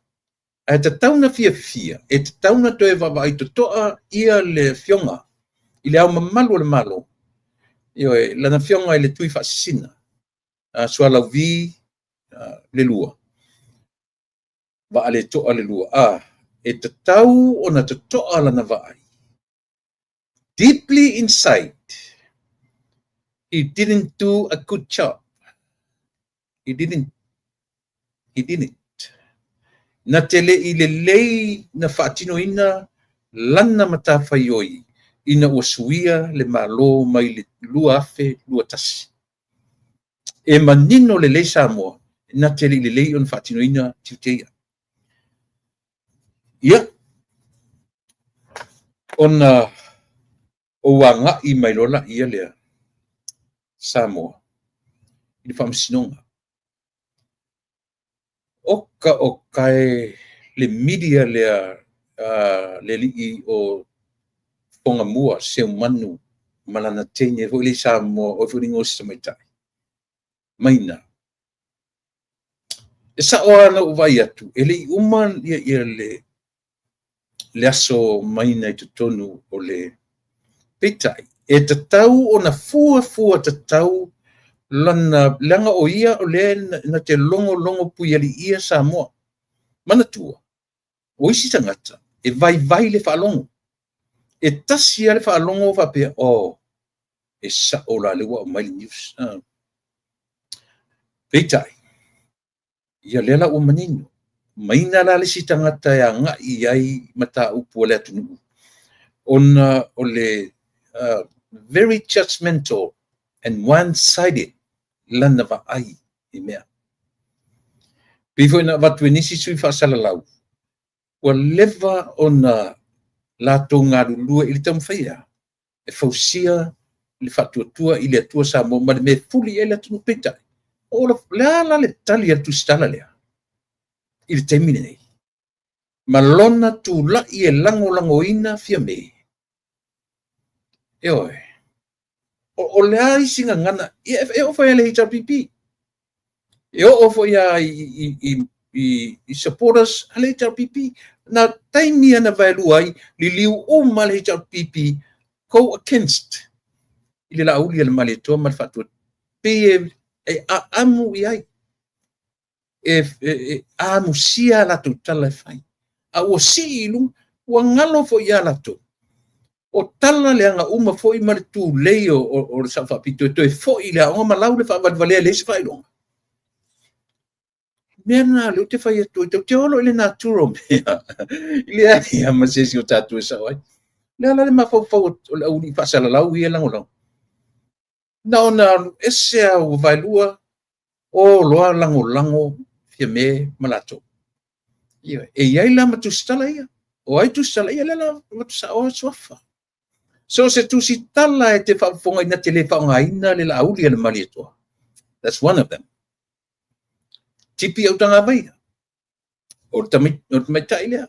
Ae tatau na fiafia, e tatau na toe vaavaai totoa ia le afioga i le Ao mamalu o le Malo, ioe, lana afioga i le Tui Faasisina, Sualauvi le lua, Vaaletoa le lua. E tatau ona totoa lana vaai. Deeply inside, he didn't do a good job. He didn't. He didn't. Na te le i lelei na faatinoina lana matafaioi ina ua suia le Malo mai le 2021. E manino lelei Samoa, na te le i lelei ona faatinoina tiute ia. Ia, ona ou agai mai loa laia lea, Samoa, i le Faamasinoga. Oka o kae le media lea le alii o Fogamua, Seumanu, ma lana teine foi le i Samoa, o foi le igoa o si tamaitai. Maina. E sao lava na ou vaai atu, e le i uma ia le aso Maina i totonu o le. Peitai, e tatau ona fuafua tatau lana, leaga o ia o lea na te logologo puialiia Samoa. Manatua, o isi tagata e vaivai le faalogo. E tasi lava le faalogo faapea, oh, e sao la lea ua aumai le news. Peitai, ia lea la ua manino. Maina la le isi tagata e agai i ai mataupu a le atunuu, ona o le very judgmental and one-sided lana vaai i mea. Pei foi na avatu e nisi sui faasalalau, ua leva ona latou galulue i le taumafaiga e fausia le Faatuatua i le Atua Samoa ma le mea e fuli i ai le atunuu. Peitai, o le a la le tali a le tusitala lea i le taimi lenei? Ma lona tulai e lagolagoina Fiame. Ioe. O le a isi gagana, e oo foi i le HRPP. E oo foi lava i supporters a le HRPP. Na taimi na vaelua ai, liliu uma le HRPP go against i le Laauli a le Malietoa ma le Faatuatua. Pei e aamu i ai, e amusia a latou tala e fai. A ua sii i luga, ua galo foi ia latou. O tala leaga uma foi ma le tulei o le Sao Faapito e toe foi i le aoga ma lau le faavalevalea e leai se faailoga. Mea na lea ou te fai atu ai, tatou te olo i le natura o mea. I leai lava ma se isi o tatou e sao ai. Lea la le mafaufau o le aualii faasalalau ia e lagolago. Na ona alu ese lava ua vaelua, o loa lagolago Fiame ma latou. E i ai la ma tusitala ia. O ai tusitala ia? Lea la ua sao suafa. So o se tusitala e te faafofoga ina te le faaaogaina le Laauli a le Malietoa. That's one of them. Tipi Autagavaia. O le tamaitai lea.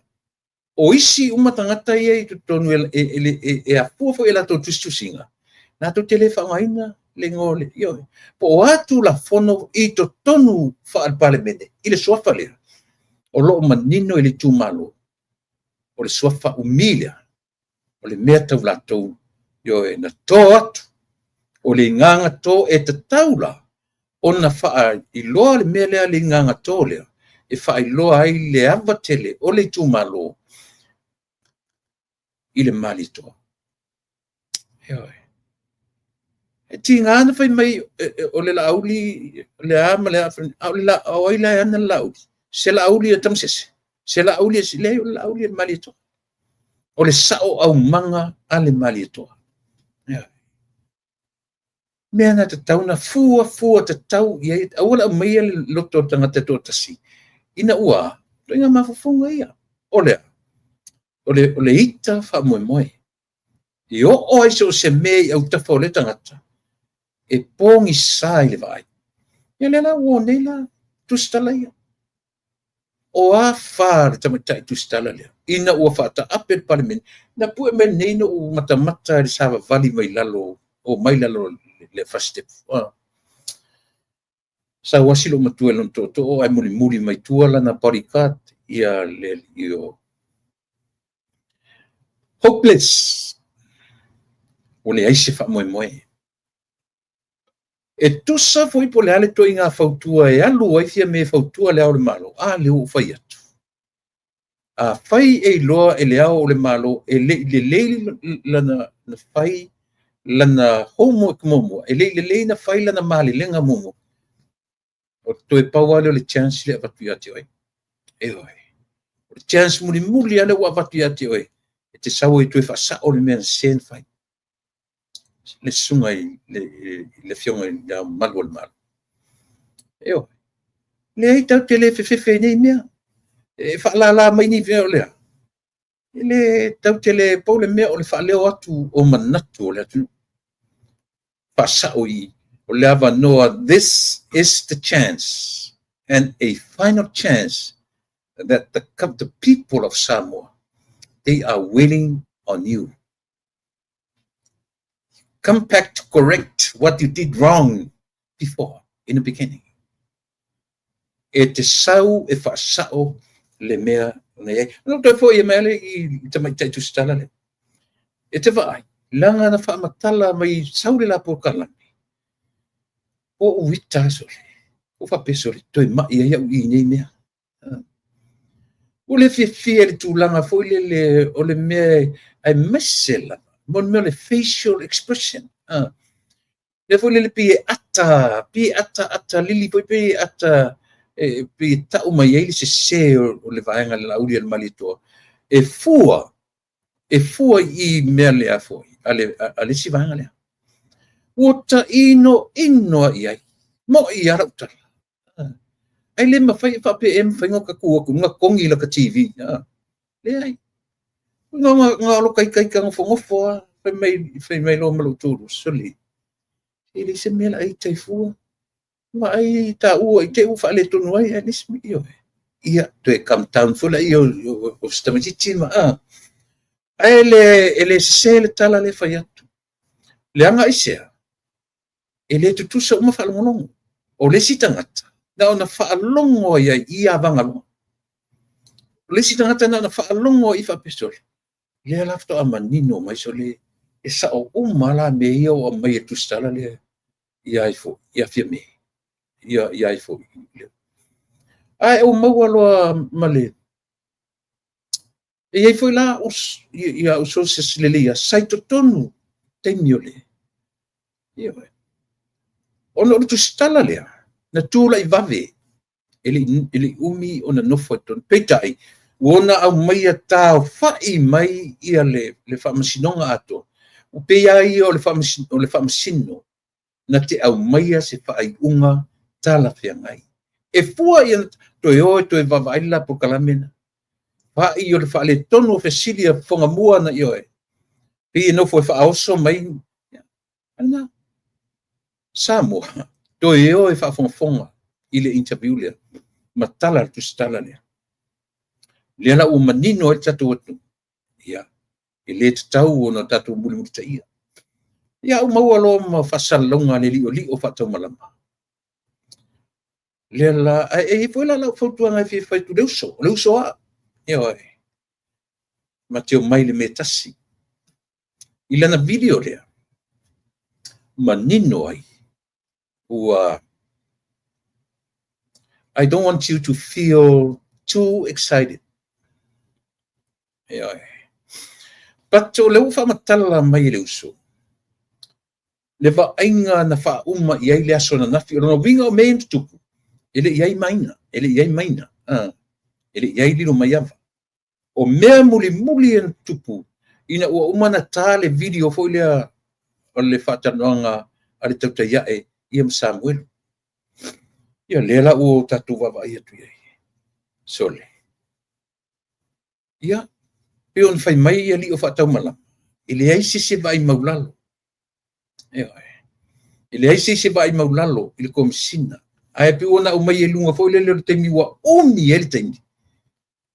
O isi uma tagata ia i totonu e afua foi e latou tusitusiga, latou te le faaaogaina le igoa o le ioe. Po o a Tulafono i totonu faale-Palemene i le suafa lea, o lo o manino i le itumalo, o le suafa umi lea, o le mea tau latou, ioe, na to atu, o le igaga to e tatau la ona faailoa le mea lea, le igaga to lea, e faailoa ai le ava tele o le itumalo i le Malietoa. Ioe. E tiga na fai mai o le Laauli le a ma le a, a o le la, o ai la e ana le Laauli? Se Laauli a Tamasese, se Laauli e leai, o le Laauli a le Malietoa. O le sao aumaga a le Malietoa. Ioe. Mea na tatau na fuafua tatau i ai, aua le aumaia le loto o le tagata e toatasi, ina ua ituaiga mafaufauga ia. O le o le ita faamoemoe. E oo ai so o se mea i autafa o le tagata, e pogisa i le vaai. Ia lea la ua o nei la tusitala ia. O a fa le tamaitai tusitala lea, ina ua faataape le Palemene, na pue mai nei na ou matamata i le savavali mai lalo, o mai lalo le fasitepu. Sau asi lou matua i lona tootoo ae mulimuli mai tua lana bodyguard ia le alii o hopeless. Ua leai se faamoemoe. E tusa foi po o le a le ituaiga fautua e alu ai Fiame e fautua Le Ao o le Malo, a lea ua ou fai atu. A fai e iloa e Le Ao o le Malo e le i lelei lana na fai lana homework muamua, e le i lelei na fai lana malelega muamua, o toe pau lava lea o le chance lea avatu ia te oe. Ioe. O le chance mulimuli lava lea ua avatu ia te oe, e te sau ai toe faasao le mea na sese na fai. Le susuga i le Afioga i le Ao Mamalu o le Malo. Ioe. Leai, tatou te le fefefe i nei mea. E faalala mai ni mea o lea. E le tatou te le pau le mea o le faaleo atu o manatu o le atunuu. Faasao i o le avanoa, this is the chance and a final chance that the people of Samoa They are waiting on you. Come back to correct what you did wrong before in the beginning. E te sau e faasao le mea na i ai. Na toe foi e mea le i tamaitai tusitala lea. E te vaai, leaga na faamatala mai sau le la polokalame. O ou ita sole. O faapea sole, toe mai ai au i nei mea. Ua le fiafia i le tulaga foi lele o le mea aemaise lava mo le mea o le facial expression. Lea foi lele pei e ata, pei e ata ata lili foi pei e ata e pei e tau mai ai le sese o le vaega le Laauli a le Malietoa e fua, e fua i mea lea foi a le isi vaega lea. Ua taino ino ai ai. Mo'i a lau tala. Ai le mafai e faapea e mafai ona tu atu na kogi la ka TV. Leai. Nga nga lo kai kai ka ngofo a fai mai lo ma lo tulu soli. E le se mea la ai tai fua. Ma ai ta ua i te u whaale tonu ai at least io. Ia toe come down fula i o stamatiti ma a. Ai le e le sese le tala le fai atu. Le anga isea. E le tutusa uma whaalongolongo. O le si tangata. Na ona whaalongo ia i a vangaloa. O le si tangata na ona whaalongo i whapesole. Lea la faatoa manino mai sole e sao uma la me ia o mai e tusitala lea ia ai fo ia fia me ia ia ai fo. Ai o maua loa ma le e iai foi la ia o sources lele ia sai totonu taimi o le ia ona o le tusitala lea na tū lai vave e le umi ona nofo e tonu. Peitai, ua au mai a tāo whai mai ia le whaamasinoga atoa. U pe ia ia o le whaamasino na te au maia se whaaiunga tala whiangai. E fua ia toe oe toe vavaai la polokalame. Whai o le whaale tonu o fesili a whangamua na ioe. Pe nofo e whaoso mai. Ana Samoa toe oe whaafongafonga i le interview lea. Matala le tusitala lea. Lea la ua manino ai le tatou atu. Ia, e le tatau ona tatou mulimulitaia. Ia au maua loa ma faasalalauga a le li'oli'o faataumalama. Lea la, e i foi la lau fautuaga e fia fai atu le uso, o le uso a. Ia oe, ma te omai le mea tasi. I lana video lea, manino ai, ua I don't want you to feel too excited. Ia oe. But o le ua faamatala mai e le uso, le vaaiga na faauma i ai le aso ananafi, o lona uiga o mea ia na tutupu, e le i ai maina, e le i ai maina, e le i ai lilo mai ava. O mea mulimuli e na tutupu, ina ua uma na tā le video foi lea o le faatalanoaga a le tautaiae ia ma Samuelu. Ia lea la ua o tatou vaavaai atu i ai. Sole. Ia, pe ona fai mai ia lio faataumalama, e leai se se vaai maulalo. Ia, e leai se se vaai maulalo i le komisina. Ae pe ua na au mai e lunga foi lele o le taimi ua umi ai le taimi.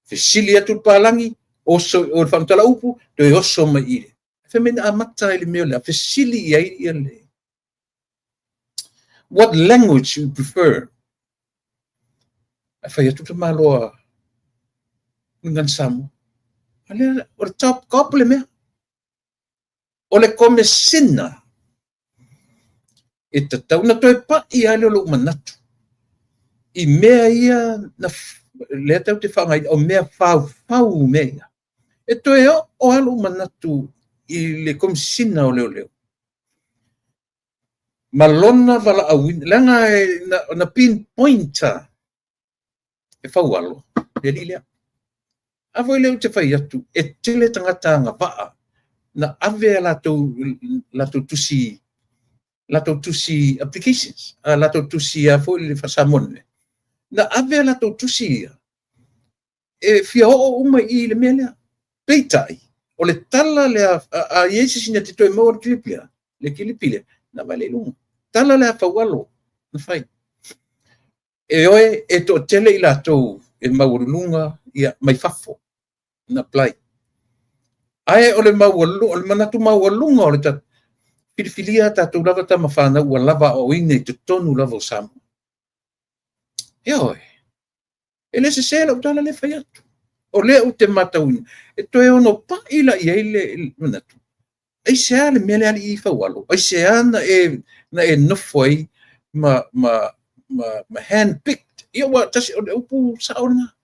Fesili atu le palangi, oso o le faamatala upu, toe oso mai i le. Fai mai na amata i le mea o le fesili i ai ia le. What language you prefer? Ai fai atu te maloa ngan Samoa. A lea, o le top cop le mea. O le komesina e tatau na toe pai ai le o lou manatu. I mea ia na lea tau te whangai o mea whau mea ia. E toe o alu manatu i le komesina o leo leo. Malona wala awin, leanga e na pinpointa e whaualo, le li lea. A foi leo te whai atu, e tele tangata anga waa, na ave a latou tusi applications, a latou tusi a foi le whasamone. Na ave a latou tusi ia, e fia oo uma i le mea lea. Peitai, o le tala lea, a iei se sina te toe maua le kilipi lea, le kilipi lea, na vai le lunga. Tala lea whaualo, na whai. E oe, e to tele i latou e maualulunga, ia, mai fafo, na apply. Ae o le maualuga, o le manatu maualuga o le filifilia tatou lava tama fanau ua lava aoaoina i totonu lava o Samoa. Ioe, e le sese lau tala lea e fai atu. O lea ou te matauina, e toe ono pai la i ai le manatu. Aisea le mea lea alii Faualo? Aisea na e nofo ai ma handpicked? Ia ua tasi, o le upu sao lena.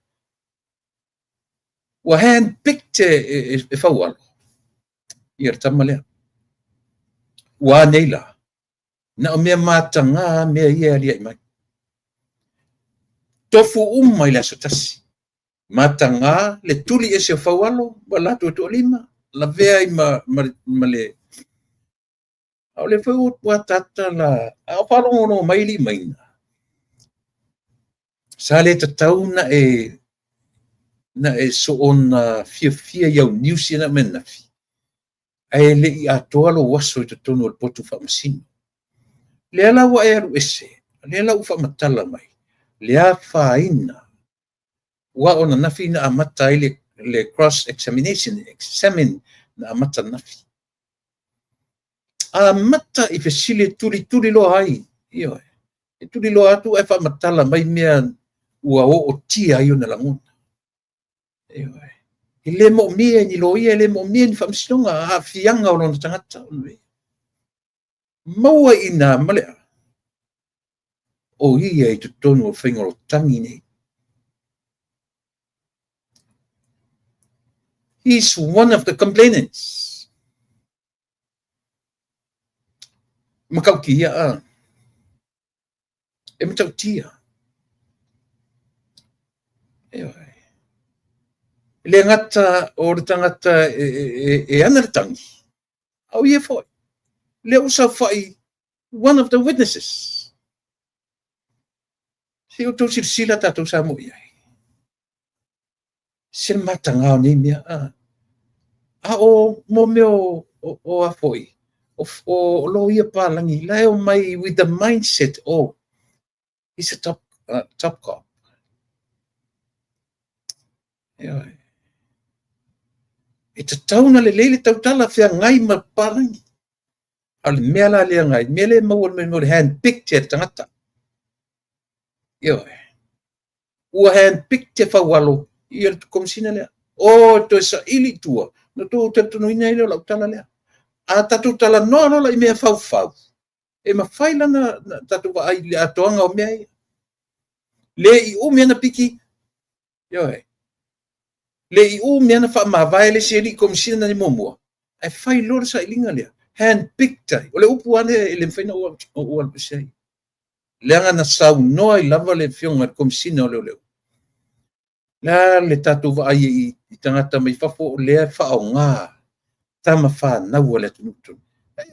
Ua handpicked e Faualo ia le tama lea. Ua a nei la? Na o mea mataga mea ia e aliae mai. Tofu uma i le aso tasi. Mataga le tuli ese o Faualo ma latou toalima, lavea ai ma le... A o lea foi ua ataata la... A o faalogologo mai alii Maina, sa le tatau na e soona fiafia i au niusi na aumai ananafi, ae le i atoa lou aso i totonu o le potu faamasino. Lea la ua e alu ese, lea la ua faamatala mai, le afaina ua o ananafi na amata ai le cross examination, examine na amata ananafi. Amata i fesili tulituli loa ai, ioe, e tuli loa atu ae faamatala mai mea ua ootia ai ona lagona. Ioe. E le moomia ni loia, e le moomia ni faamasinoga, aafiaga o lona tagata. Maua i ina ma le a, o ia i totonu o le faiga o le tangi nei. He's one of the complainants. Matautia a. E matautia. E le gata o le tagata e ana le tangi, a o ia foi. Lea ua saofai one of the witnesses. Se i outou silasila tatou Samoa i ai. Se mataga o nei mea. A o mo mea o a foi, o loia palagi, la e omai with the mindset, oh, he's a top cop. E tatau na lelei le tautala feagai ma palagi. A o le mea la lea ngai, mea le maua le mea o le handpicked e le tagata. Ioe. Ua handpicked e Faualo ia le komisina lea. O, toe saili i tua, na tou talitonuina ai lea o lau tala lea. A tatou talanoa loa la i mea faufau, e mafai la na tatou vaai i le atoaga o mea ia. Le i umi ana piki, ioe. Le i umi ana faamavae le isi alii komisina na ni muamua, ae fai loa le sailiga lea. Handpicked ai. O le upu lava lea e le mafai na ou alu ese ai. Leaga na saunoa ai lava le afioga i le komisina o leoleo. La le tatou vaai i tagata mai fafo o lea e faaaoga tama fanau a le atunuu tonu.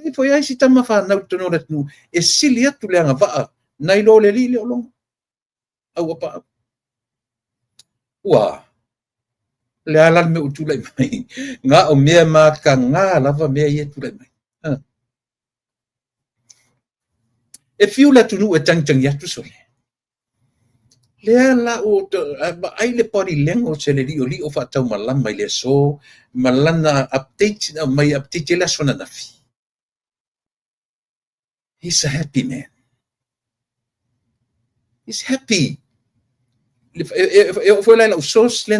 E foi ai si tama fanau tonu o le atunuu e sili atu le agavaa nai lo le alii lea o Logo. Au apaau. Ua, le a la le mea ua tulai mai. Ngā o mea mataga lava mea ia tulai mai. E fiu le atunuu e tangitangi atu sole. Lea la ua vaai le body language e le liolio faataumalama i le aso ma lana update na aumai update e le aso ananafi. He's a happy man. He's happy. E oo foi la i lau source lea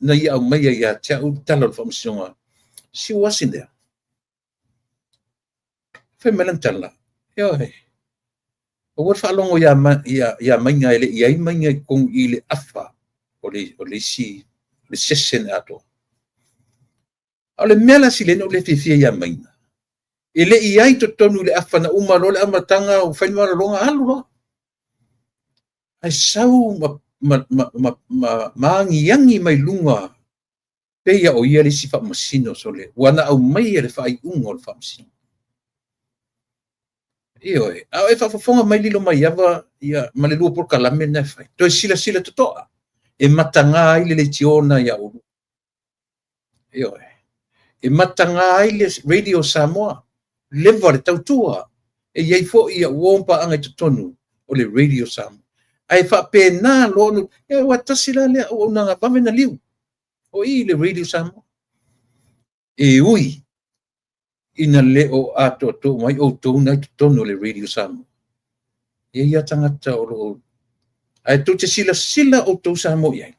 na ia aumaia ia te au le tala o le faamasinoga. She was in there. Fai mai lana tala. Ioe. Aua le faalogo ia Mainga e le i ai Mainga i totonu i le afa o le isi le session atoa. A o le mea la sili ai ona ou le fiafia ia Mainga, e le i ai totonu i le afa na uma loa le amataga o fai le malologa alu loa. Ae sau ma agiagi mai luga pei o ia le isi faamasino sole, ua na aumaia le faaiuga o le faamasino. Ioe, a o e faafofoga mai lilo mai ava ia ma le lua polokalame lena e fai. Toe silasila totoa e mataga ai le leitio na ia ulu. Ioe, e mataga ai le Radio Samoa, leva le tautua, e iai foi ia uo paanga i totonu o le Radio Samoa. Ae faapena loa, ia ua tasi la lea auaunaga vave na liu, o i le Radio Samoa. E ui ina le o atoatoa mai outou na i totonu o le Radio Samoa. E i ai tagata o lo o ae tou te silasila outou Samoa i ai.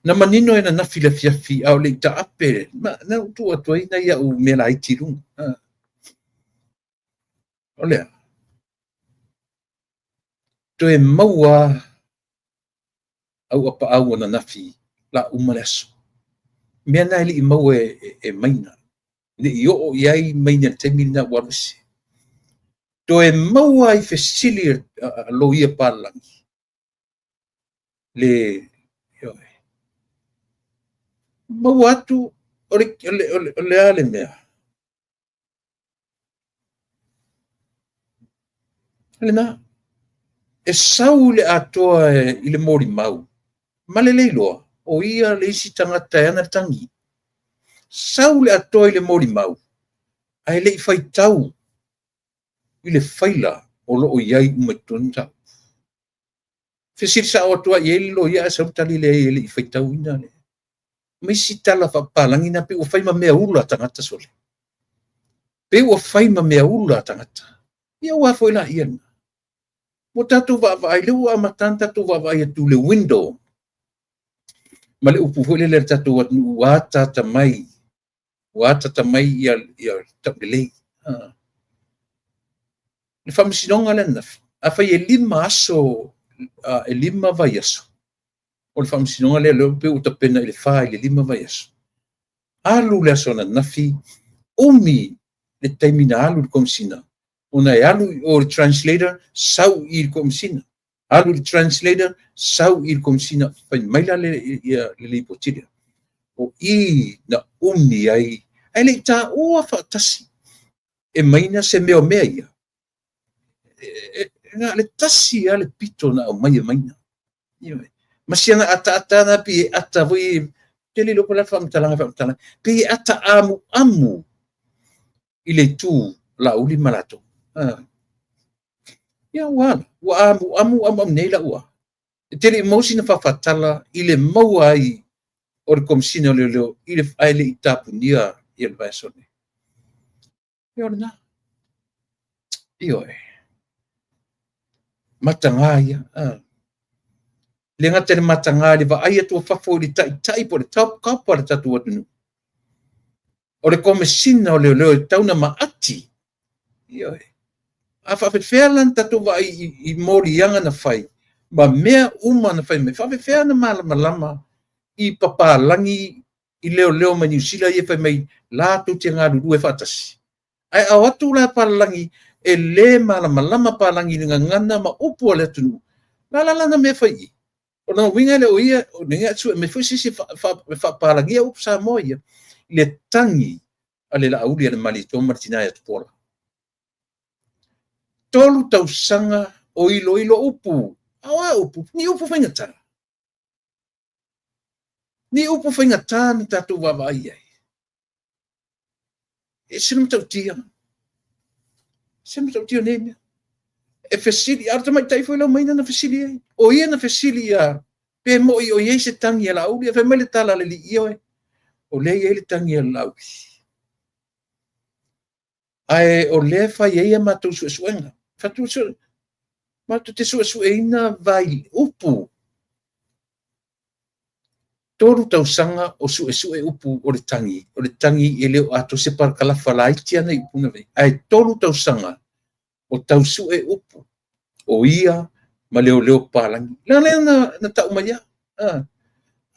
Na manino e ananafi i le afiafi a o le i taape, na ou tuu atu ai nai au mea laiti i luga. O lea, toe maua au apaau ananafi la uma le aso. Mea na e le i maua e maina. Ne i oo i ai maina i le taimi lena ua alu ese. Toe maua ai fesili a loia palagi. Le, maua atu o le a le mea. Lena, e sau le atoa i le molimau, ma le leiloa, o ia le isi tagata e ana le tagi. Sau le atoa i le molimau, ae le i faitau i le faila o lo o i ai uma i totonu tau. Fesili sao atu ai i le loia ae sau le tali leai e le i faitauina le. Ma isi tala faapapalagi na pe ua fai ma mea ula tagata sole. Pe ua fai ma mea ula tagata. Ia ua foi la ia. Ua tatou vaavaai lea ua amata ona tatou vaavaai atu le window ma le upu foi lele a le tatou atunuu ua ataata mai, ua ataata mai ia taulelei. Le faamasinoga lea ananafi, afai e 5 aso, e 5 vaiaso, o le faamasinoga lea lea pe ua tapena i le 4 i le 5 vaiaso. Alu le aso ananafi, umi le taimi na alu le komisina, ona e alu o le translator, sau i le komisina. Alu le translator, sau i le komisina, fai mai la le lipoti lea. O i na umi ai, ae le i taua faatasi e maina se mea o mea ia. Na le tasi a le pito na aumai e maina. Ma si ana ataata na pi e ata foi, te le lopo la whamatalaga, pi e ata amu amu i le tu la uli malato. Ia ua ua amu amu amu amu nei la ua. E te le mausi na whawhatala i le maua ai o le komisina o leo i le aele i tapunia i le vaesone. Ia o lena. Ioe. Matanga ia. Le ngata le matanga le vaai atu fafo i le taitai po le top cop o le tatou atunuu. O le komisina o leo e tau na maati. Ioe. A whaafewhea lan tatou vaai i molianga na whai. Ma mea uma na whai mai. Whaafewhea na malamalama i papalangi i leo leo mai Niu Sila i e whai mai la tau te ngā ruru e whaatasi. Ai au atu la palangi e le malamalama palangi ni ngana ma upu ale atunu. La la la na mea whai i. O na winga le o ia, o ninga atu e me fui sisi whaapalangi a upu Samoa ia. I le tangi a le la auli a le mali tō martina e atupola. Tolu tausanga o ilo ilo upu. Awa upu, ni upu whaingata. Ni upu whaingata na tātou wawaai ai. E sina matautia. Sina matautia nei mea. E fesili, ara tamai tai foi lau maina na fesili ai. O ia na fesili ia, pe mo i o iei se tangi a lauli, e whai mai le tala le li ia oe. O le ia le tangi a lauli. Ae o le whai eia mātou suesuenga. Whatu sue, mātou te suesueina vai upu. Toru tausanga o suesue upu o le tangi. O le tangi e leo ato se parakalafa laiti ana i upu na vei. Ae toru tausanga o tau sue upu. O ia ma leo leo palangi. La lea na tau mai ia.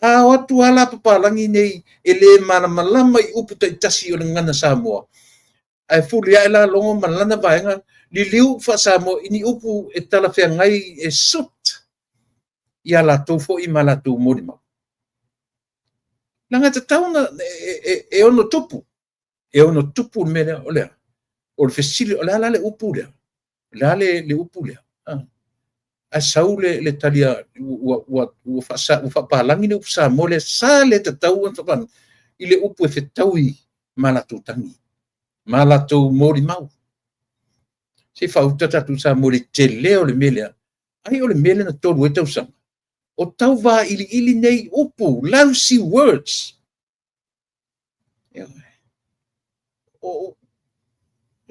A o atu ala papalangi nei e le malamalama i upu taitasi o le ngana Samoa. Ae fuli ae la longo ma lana vaenga liliu wha Samoa ini upu e talawhea ngai e sut ia latou foi ma latou molimau. Langa te tauna e ono tupu. E ono tupu le mea lea, o lea. O le fesili, o le ala le upu lea. O le ala le upu lea. A sau le talia ua whaapalangi le upu Samoa le sa le tatau an whaapalangi. I le upu e whetaui ma latou tangi. Ma latou molimau. Se whauta tatu Samoa le te leo le mea lea. Ai o le mea lea na tolu e tausanga. O tau vā ili ili nei upu, lousy words. O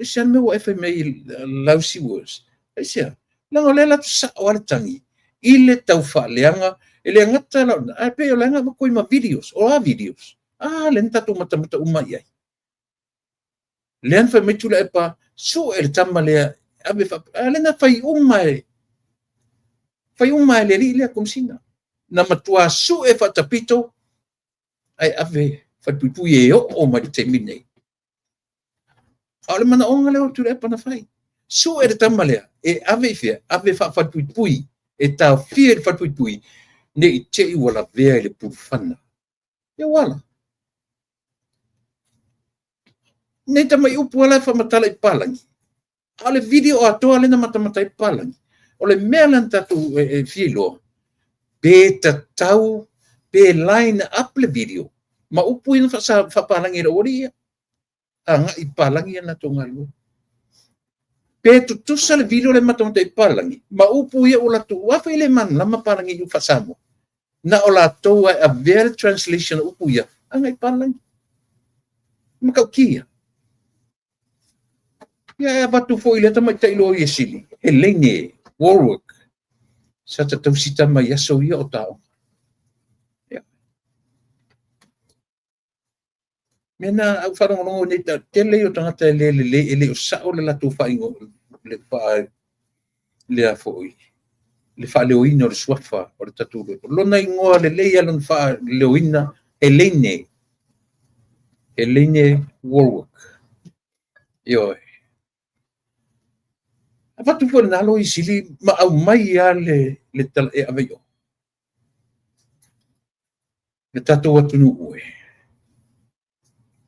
se mea ua e fai mai lousy words. Aisea? Leaga o lea la sao le tagi i le taufaaleaga e le gata la ae pei o le aga avatu ai ma videos. O a videos? A lea na tatou matamata uma i ai. Lea na fai mai Tuilaepa, sue le tama lea, ave a lea na fai uma e le alii lea Komesina. Na matua sue faatapito ae ave falepuipui e oo mai le taimi nei. A o le manaoga lea o Tuilaepa na fai. Sue le tama lea, e ave i fea, ave faafalepuipui, e taofia i le falepuipui, ne i te i ua lavea i le pulufana. Ia ua ala. Nei tamai upu ala e faamatala i papalagi. A o le video atoa lea na matamata ai papalagi. O le mea la na tatou e fia iloa, pe tatau, pe line up le video, ma upu ina faapalagi e le aualii ia. Agai papalagi ia na latou galulue. Pe tutusa le video le matamata i papalagi, ma upu ia ua latou, ua fai le malamalama papalagi i faasamoa. Na o latou ai avea le translation o upu ia, agai papalagi. Matautia. Ia e avatu foi le tamaitai loia sili, Helene Warwick. Sa tatausi tama i aso ia o taoga. Ia. Mea na au whalongolongo nei ta tele i o tangata e le lelei e le o sao le latou whaingo le wha le a foi le whaaleoina o le suafa o le tatou loto. Lona ingoa lelei a lona whaaleoina Helene. Helene Warwick. Ioe. Avatu foi na loia sili ma au mai ia le tala e ave i o. Le tatou atunuu ue.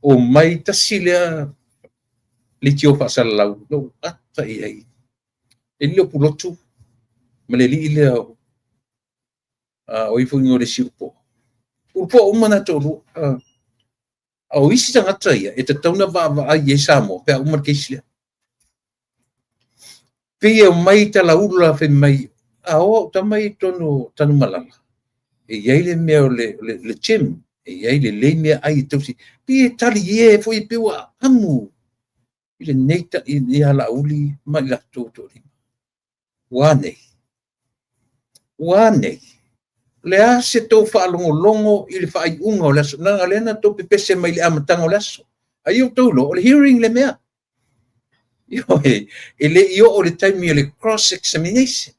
O mai tasi lea le tio faasalalau no ata i ai. E leo pulotu ma le lii lea o ifo ingo le siupo. Upo uma na tolu o isi tangata ia e tatauna vaavaai ai Samoa pe a uma le keisi lea. Pei e mai talaula fai mai a o tama i tonu Tanumalala. E iai le mea o le gym, e iai le lei mea ai e tausi. Pei e tali e foi e peua amu i le nei ta i ala uli ma i latou toalima. Ua nei. Ua nei. Le a se tau whaalongolongo i le whaaiunga o le aso. Nanga lena tau pepese mai le amataga o le aso. Ai o taulo, o le hearing le mea. Ioe, e le i o le taimi o le cross-examination.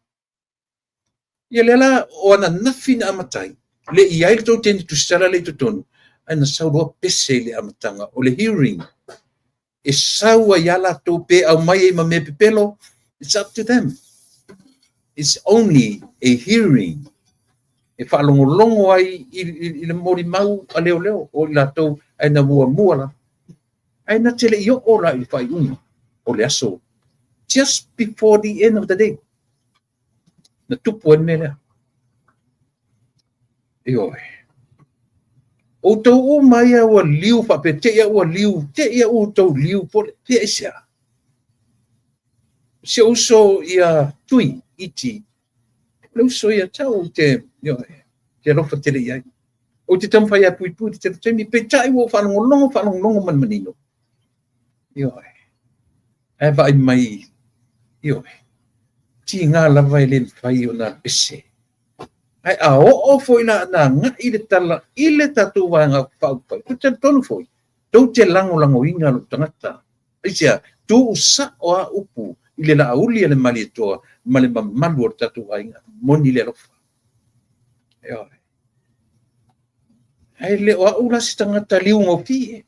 Ia le la o ana nafi na amatai, le i ai le tau teni tusitala le i totonu, ai na sauloa pese i le amataga o le hearing. E sau ai a latou pe au mai ai ma mea pepelo, it's up to them. It's only a hearing. E whaalongolongo ai i le mori mau a leo leo o i latou ai na mua mua la. Ai na tele i o la i le whaiunga o le aso. Just before the end of the day. Na tupu ai mea lea. Ioe. O tau uma ia ua liu whape, te ia ua liu, te ia ua tau liu pole, te ia isea. Se uso ia tui, iti, le uso ia tau te, ioe, te alofa tele iai. O te taumawhai a pui pui te taimi, pe tai ua whaalongolongo, whaalongolongo manmanino. Ioe. Ae vai mai, ioe. Ti ngā lava e le mwhai o nā pese. Ai a o foi la na ngai le tala i le tatou vaega faaupufai. Ko te tonu foi. Tou te lagolagoina lou tagata. Aisea, tuu sao a upu i le laauli a le malietoa ma le mamalu o le tatou aiga. Moni le alofa. Ioe. Ai le o au la se tagata liugofie.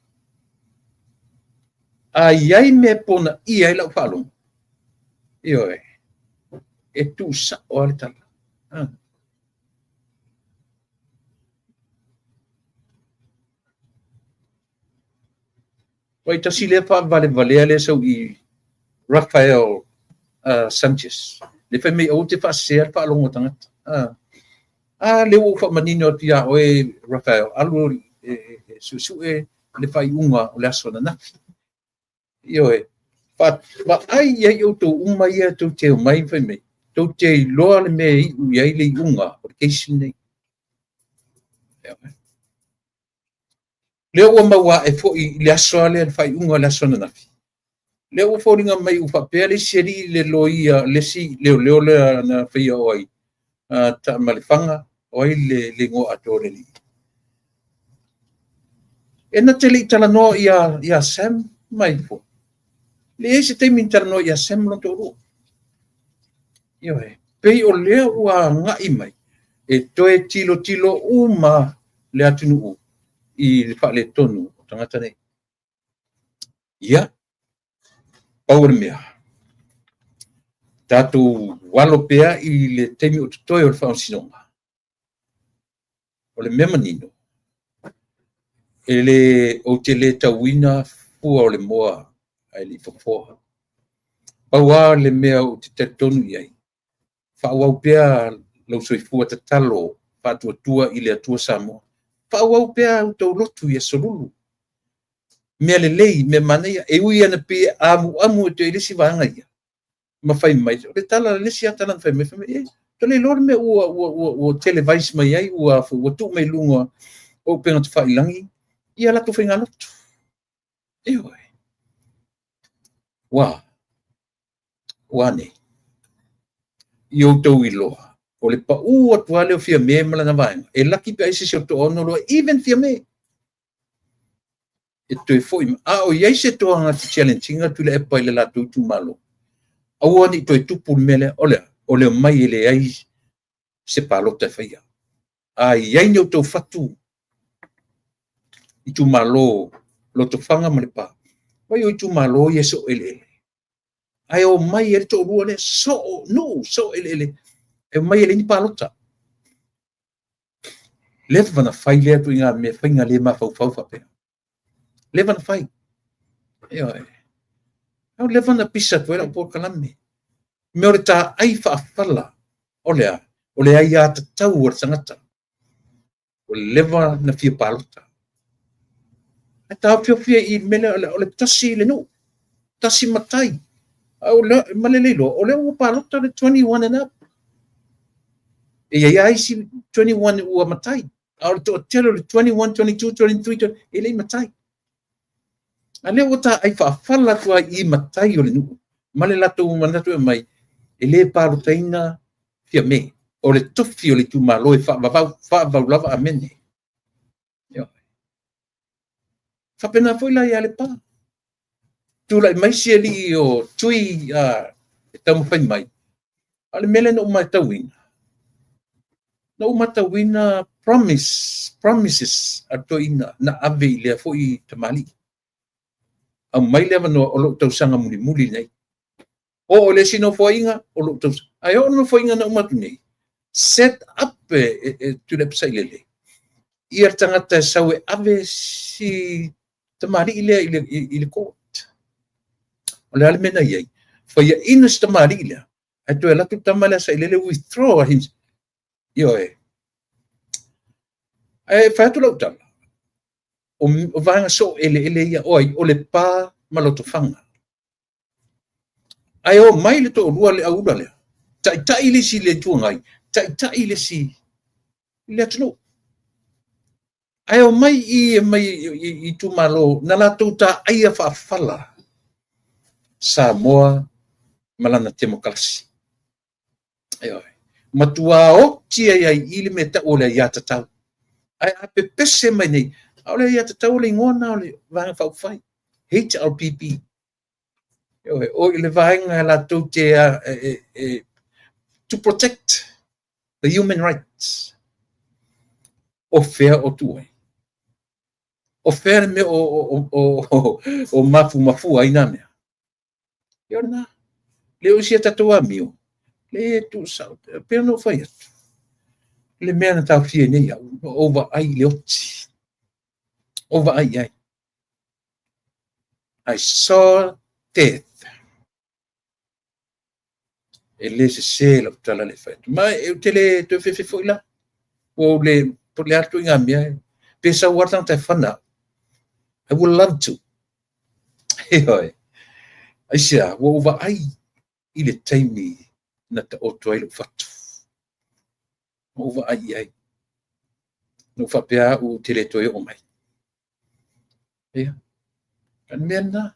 A iai mea pona ia i lau faalogo. Ioe. E tuu sao a le tala. Wai tasi lea whaavalevalea lea sau i Rafael Sanchez. Le fai mai au te whaasea le whaalongo tangata. A le ua whaamanino atu ia oe Rafael, alu e suesue le whaiunga o le aso na nafi. Ioe, whaai iai au tau uma ia tau te mai fai mai. Tau te iloa le mea i u iai le iunga o le keisi nei. Ioe. Lea ua maua ae foi i le aso lea, le faaiuga o le aso ananafi, lea ua foliga mai ua faapea le isi alii, le loia, le isi leoleo lea na faia o ai, Taamalefaga, o ai le igoa atoa o le alii. E na te le i talanoa ia Sam mai foi. Leai se taimi na talanoa ia Sam lona toalua. Ioe, pei o lea ua agai mai e toe tilotilo uma le atunuu i le faaletonu o tagata nei. Ia, pau o le mea, tatou alo pea i le taimi o totoe o le faamasinoga. O le mea manino, e le, ou te le tauina fua o le moa ae le i fofoa. Pau lava le mea ou te talitonu i ai, faaauau pea lou soifua tatalo faatuatua i le Atua Samoa. Faaauau pea outou lotu i aso Lulu. Mea lelei, mea manaia, e ui ina pei e amuamu atu ai le isi vaega ia, ma fai mai, o le tala, le isi lava tala na fai mai, fai mai, e te le iloa le mea ua televise mai ai, ua tuu mai luga o upega tafailagi ia latou faigalotu. Ioe. Ua nei. I outou iloa, o le pau atu lava lea o Fiame ma lana vaega, e laki pe ai se isi o toaono loa, even Fiame. E toe foi, a o i ai se toaga challenge ina Tuilaepa i le latou itumalo, aua ne i toe tupu le mea lea, o le omai e leai se palota e faia. A i ai ni outou fatu itumalo Lotofaga ma Lepa, vai o itumalo ia soo eleele. Ae omai ai le toalua lea, soo nuu, soo eleele, e omai e leai ni palota. Leva na fai lea ituaiga mea, faiga le mafaufau faapea. Leva na fai. Ioe. Au leva na pisa atu ai lau polokalame. Mea o le taai faafala, o le a? O le aiatatau a le tagata. Ua leva na fia palota. Ae taofiofia i le mea lea, o le tasi le nuu, tasi matai. Ma le le iloa, o lea ua palota le 21 and up. E i ai lava isi 21 ua matai, a o le toatele o le 21, 22, 23, e le i matai. A lea ua taai faafala atu ai i matai o le nuu, ma le latou manatu e aumai, e le palotaina Fiame. O le tofi o le itumalo e faavavau, faavavau lava, amene. Faapena foi la ia Lepa. Tulai mai si alii o Tui e taumafai mai. A o le mea lea na ou matauina, promises a toeaiina na ave i lea foi tamalii. Aumai le avanoa o lou tausaga mulimuli nei. O le isi nofoaiga, o lou tausaga. Ae oo le nofoaiga na uma atu nei, set up e Tuilaepa Sailele ia le tagata e sau e ave si tamalii lea i le court. O le a le mea na i ai? Faiaina si tamalii lea, ae toe alu atu le tama lea Sailele withdraw him. Ioe. Ae fai atu lau tala, o vaega soo eleele ia, o ai, o Lepa ma Lotofaga. Ae o mai le toalua le aula lea, taitai le isi i le Itu Agai, taitai le isi i le atunuu. Ae o mai i mai i itumalo na latou taaia faafala Samoa ma lana temokalasi. Ioe. Matua oti ai ai i le mea tau o le aiatatau. Ae a pepese mai nei, a o le aiatatau o le igoa na o le Vaega Faaupufai, HRPP. Ioe, o le vaega latou te to protect the human rights. O fea o tu ai? O fea le mea o mafumafua ai nā mea? Ia o lena. Le o isi a tatou amio, le e tuusao, pe ona ou fai atu. Le mea na taofia nei au, o vaai i le oti. O vaai i ai. I saw death. E le sese lau tala le fai atu. Ma e te le toe fefe foi la. Ua ou le, po le atu i ngā mea, pe sau lava le tagata e fana. I would love to. Ioe. Aisea, ua ou vaai i le taimi na taoto ai lou fatu. Ua ou vaai i ai. Na ou faapea au ou te le toe oo mai. Ia, o le mea lena.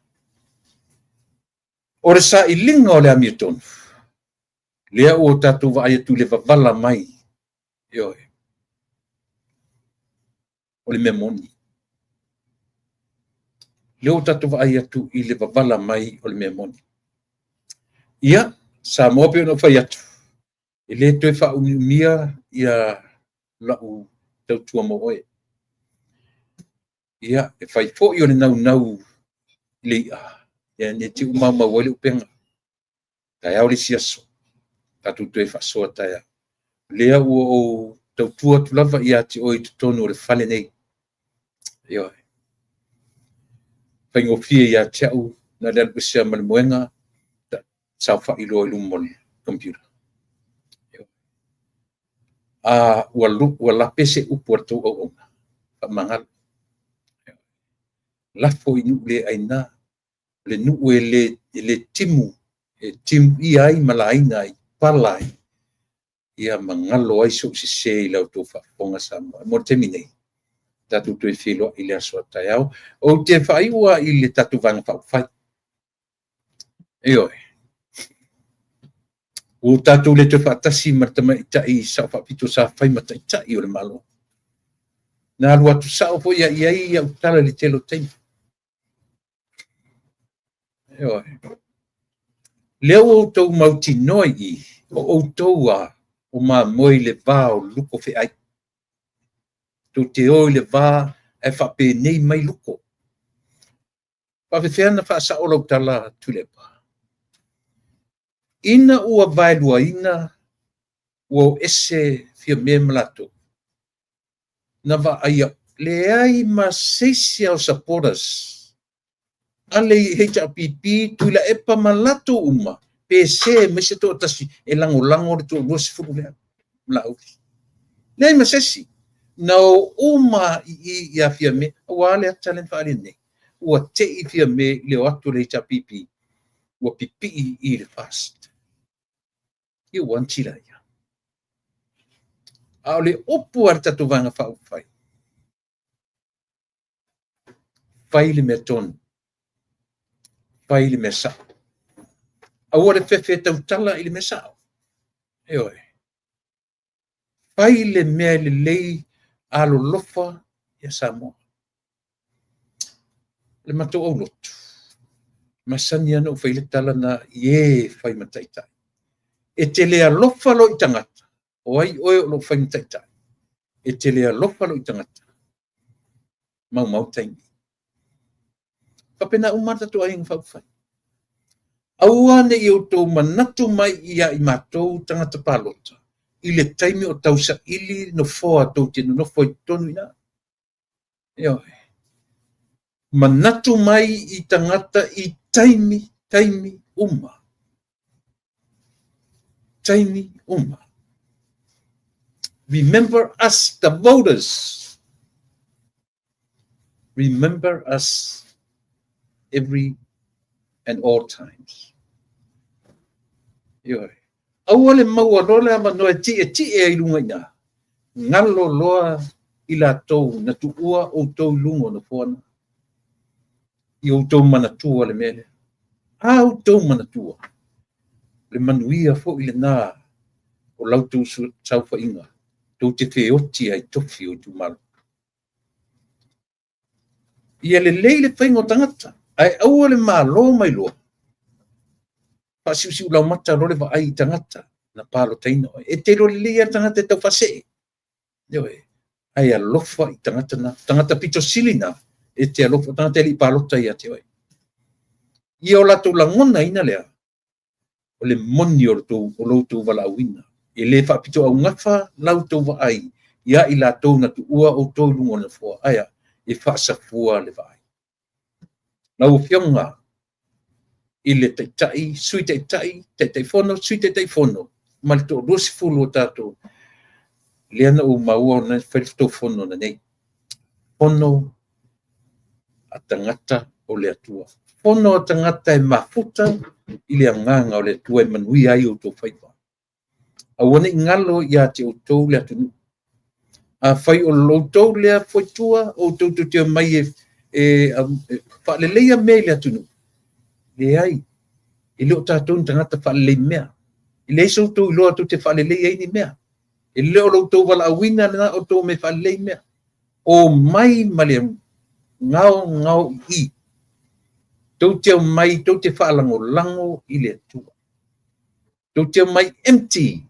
O le sailiga o le amiotonu, lea ua tatou vaai atu i le vavala mai, ioe, o le mea moni. Lea ua tatou vaai atu i le vavala mai o le mea moni. Ia, Samoa pei ona ou fai atu, e le toe faaumiumia ia lau tautua mo oe. Ia, e fai foi o le naunau i le i'a, ia ne i te i ua maumau ai le upega. Taeao le isi aso, tatou toe faasoa taeao. O lea ua ou tautua atu lava ia te oe i totonu o le fale nei. Ioe. E faigofie ia te au na o le alu ese lava ma le moega, saofai loa i luma o le computer. A ua lape se upu a le tou auauna, faamagalo. Lafo i nuu le aina, le nuu e le timu, e timuia ai ma laina ai, pala ai, ia ma galo ai sou sese i la outou faafofoga Samoa. Mo le taimi nei, tatou toe feiloai i le aso a taeao. Ou te faaiu lava i le tatou Vaega Faaupufai. Ioe. Ua tatou le toe faatasi ma le tamaitai Sao Faapito sa fai ma taitai o le Malo. Na alu atu sao foi i ai au tala i le tele o taimi. Ioe. Lea ua outou mautinoa i i, o outou lava o mamoe i le va o luko feai. Tou te o i le va ae faapenei mai luko. E faapefea ona faasao lau tala Tuilaepa? Ina ua vaeluaina ua o ese Fiame ma latou, na vaaia leai ma se isi o supporters a le HRPP, Tuilaepa ma latou uma, pe se mai se toatasi e lagolago le toa-20 lea, Laauli. Leai ma se isi. Na o uma i i ia Fiame, aua le ata lea na faaali nei. Ua te i Fiame i le o atu o le HRPP, ua pipii i le FAST. Ia ua anatila ia. A o le upu a le tatou Vaega Faaupufai, fai le mea tonu, fai le mea sao. Aua le fefe e tautala i le mea sao. Ioe. Fai le mea lelei, alolofa ia Samoa. Le matou aulotu, masani lava ona ou fai le tala na i e fai ma taitai. E te le alofa loa i tagata, o ai oe o lo o fai ma taitai? E te le alofa loa i tagata, maumau taimi. Faapena uma lava tatou aiga faaupufai. Aua ne i outou manatu mai ia i matou tagata palota i le taimi o tausaili nofoa tou te nonofo ai totonu i ina. Ioe. Manatu mai i tagata i taimi, taimi uma. Taimi uma. Remember us, the voters. Remember us every and all times. Ioe. Aua le maua loa le avanoa e tietie ai i luga i ina. Galo loa i latou na tuua outou i luga o nofoa na. I outou manatua le mea lea. A outou manatua, le manuia foi lena o la outou saofaiga, tou te feoti ai i tofi o itumalo. Ia lelei le faiga o tagata, ae aua le malo mai loa. Faasiusiu laumata loa le vaai i tagata na palotaina oe. E te iloa lelei lava le tagata e tau faasee. Ioe. Ae alofa i tagata na. Tagata pito sili na, e te alofa, tagata e le i palota ia te oe. Ia o latou lagonaina lea, o le moni o lo outou valaauina. E le faapitoaugafa la outou vaai ia i latou na tuua outou i luga o le nofoa. Ae a? E faasafua le vaai. Lau Afioga i le Taitai, Sui Taitai, Taitaifono, Sui Taitaifono, ma le toa-20 o tatou, lea na ou maua na fai le tou fono nanei. Fono a tagata o le Atua. Fono a tagata e mafuta i le agaga o le Atua e manuia ai outou faiva. Aua ne i galo ia te outou le atunuu. Afai o lo outou lea foitua, outou tou te omai e faaleleia mea i le atunuu. Leai, e le o tatou ni tagata faalelei mea. E leai so outou iloa tou te faaleleia ai ni mea. E le o lo outou valaauina lena o outou omai e faalelei mea. Omai ma le gaogaoii. Tou te omai tou te faalagolago i le Atua. Tou te omai empty.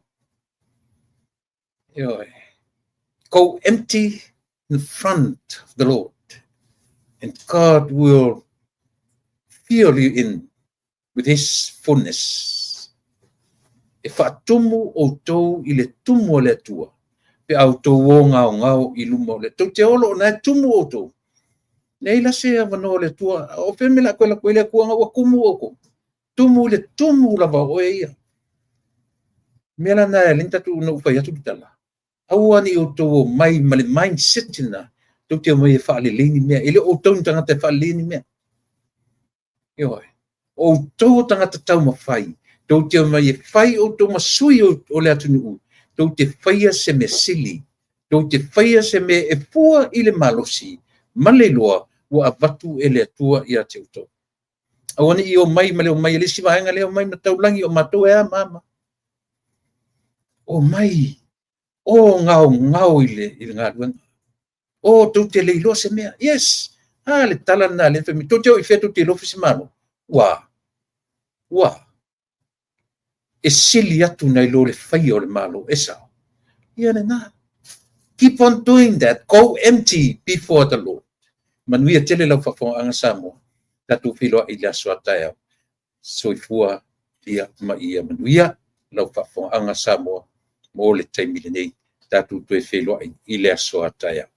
Ioe. Go empty in front of the Lord, and God will fill you in with His fullness. E faatumu outou i le tumu o le Atua pe a outou o gaogao i luma o le. Tou te olo o na e tumu outou. Leai la se avanoa o le Atua. O fea le mea o le a toe alu atu ai le Atua ua tumu outou. Tumu i le tumu lava o oe ia. Mea la na e ala ai ona ou fai atu le tala. Aua ne i outou omai ma le mindset lena, tou te omai e faalelei ni mea. E le o outou ni tagata e faalelei ni mea. Ioe. O outou o tagata taumafai, tou te omai e fai outou ma sui o le atunuu, tou te faia se mea sili, tou te faia se mea e fua i le malosi ma le iloa ua avatu e le Atua ia te outou. Aua ne i omai ma le omai a le isi vaega lea, omai ma taulagi o matou e a ma a ma. Omai, o gaogao i le galuega. O tou te le iloa se mea. Yes! A le tala lena a le fai mai, tou te o i fea tou te iloa se Malo? Ua, ua. E sili atu nai lo le faia o le Malo, e sao. Ia lena. Keep on doing that. Go empty before the Lord. Manuia tele lau faafofogaaga Samoa. Tatou feiloai i le aso a taeao. Soifua ia ma ia manuia lau faafofogaaga Samoa mo le taimi lenei. Tatou toe feiloai i le aso a taeao.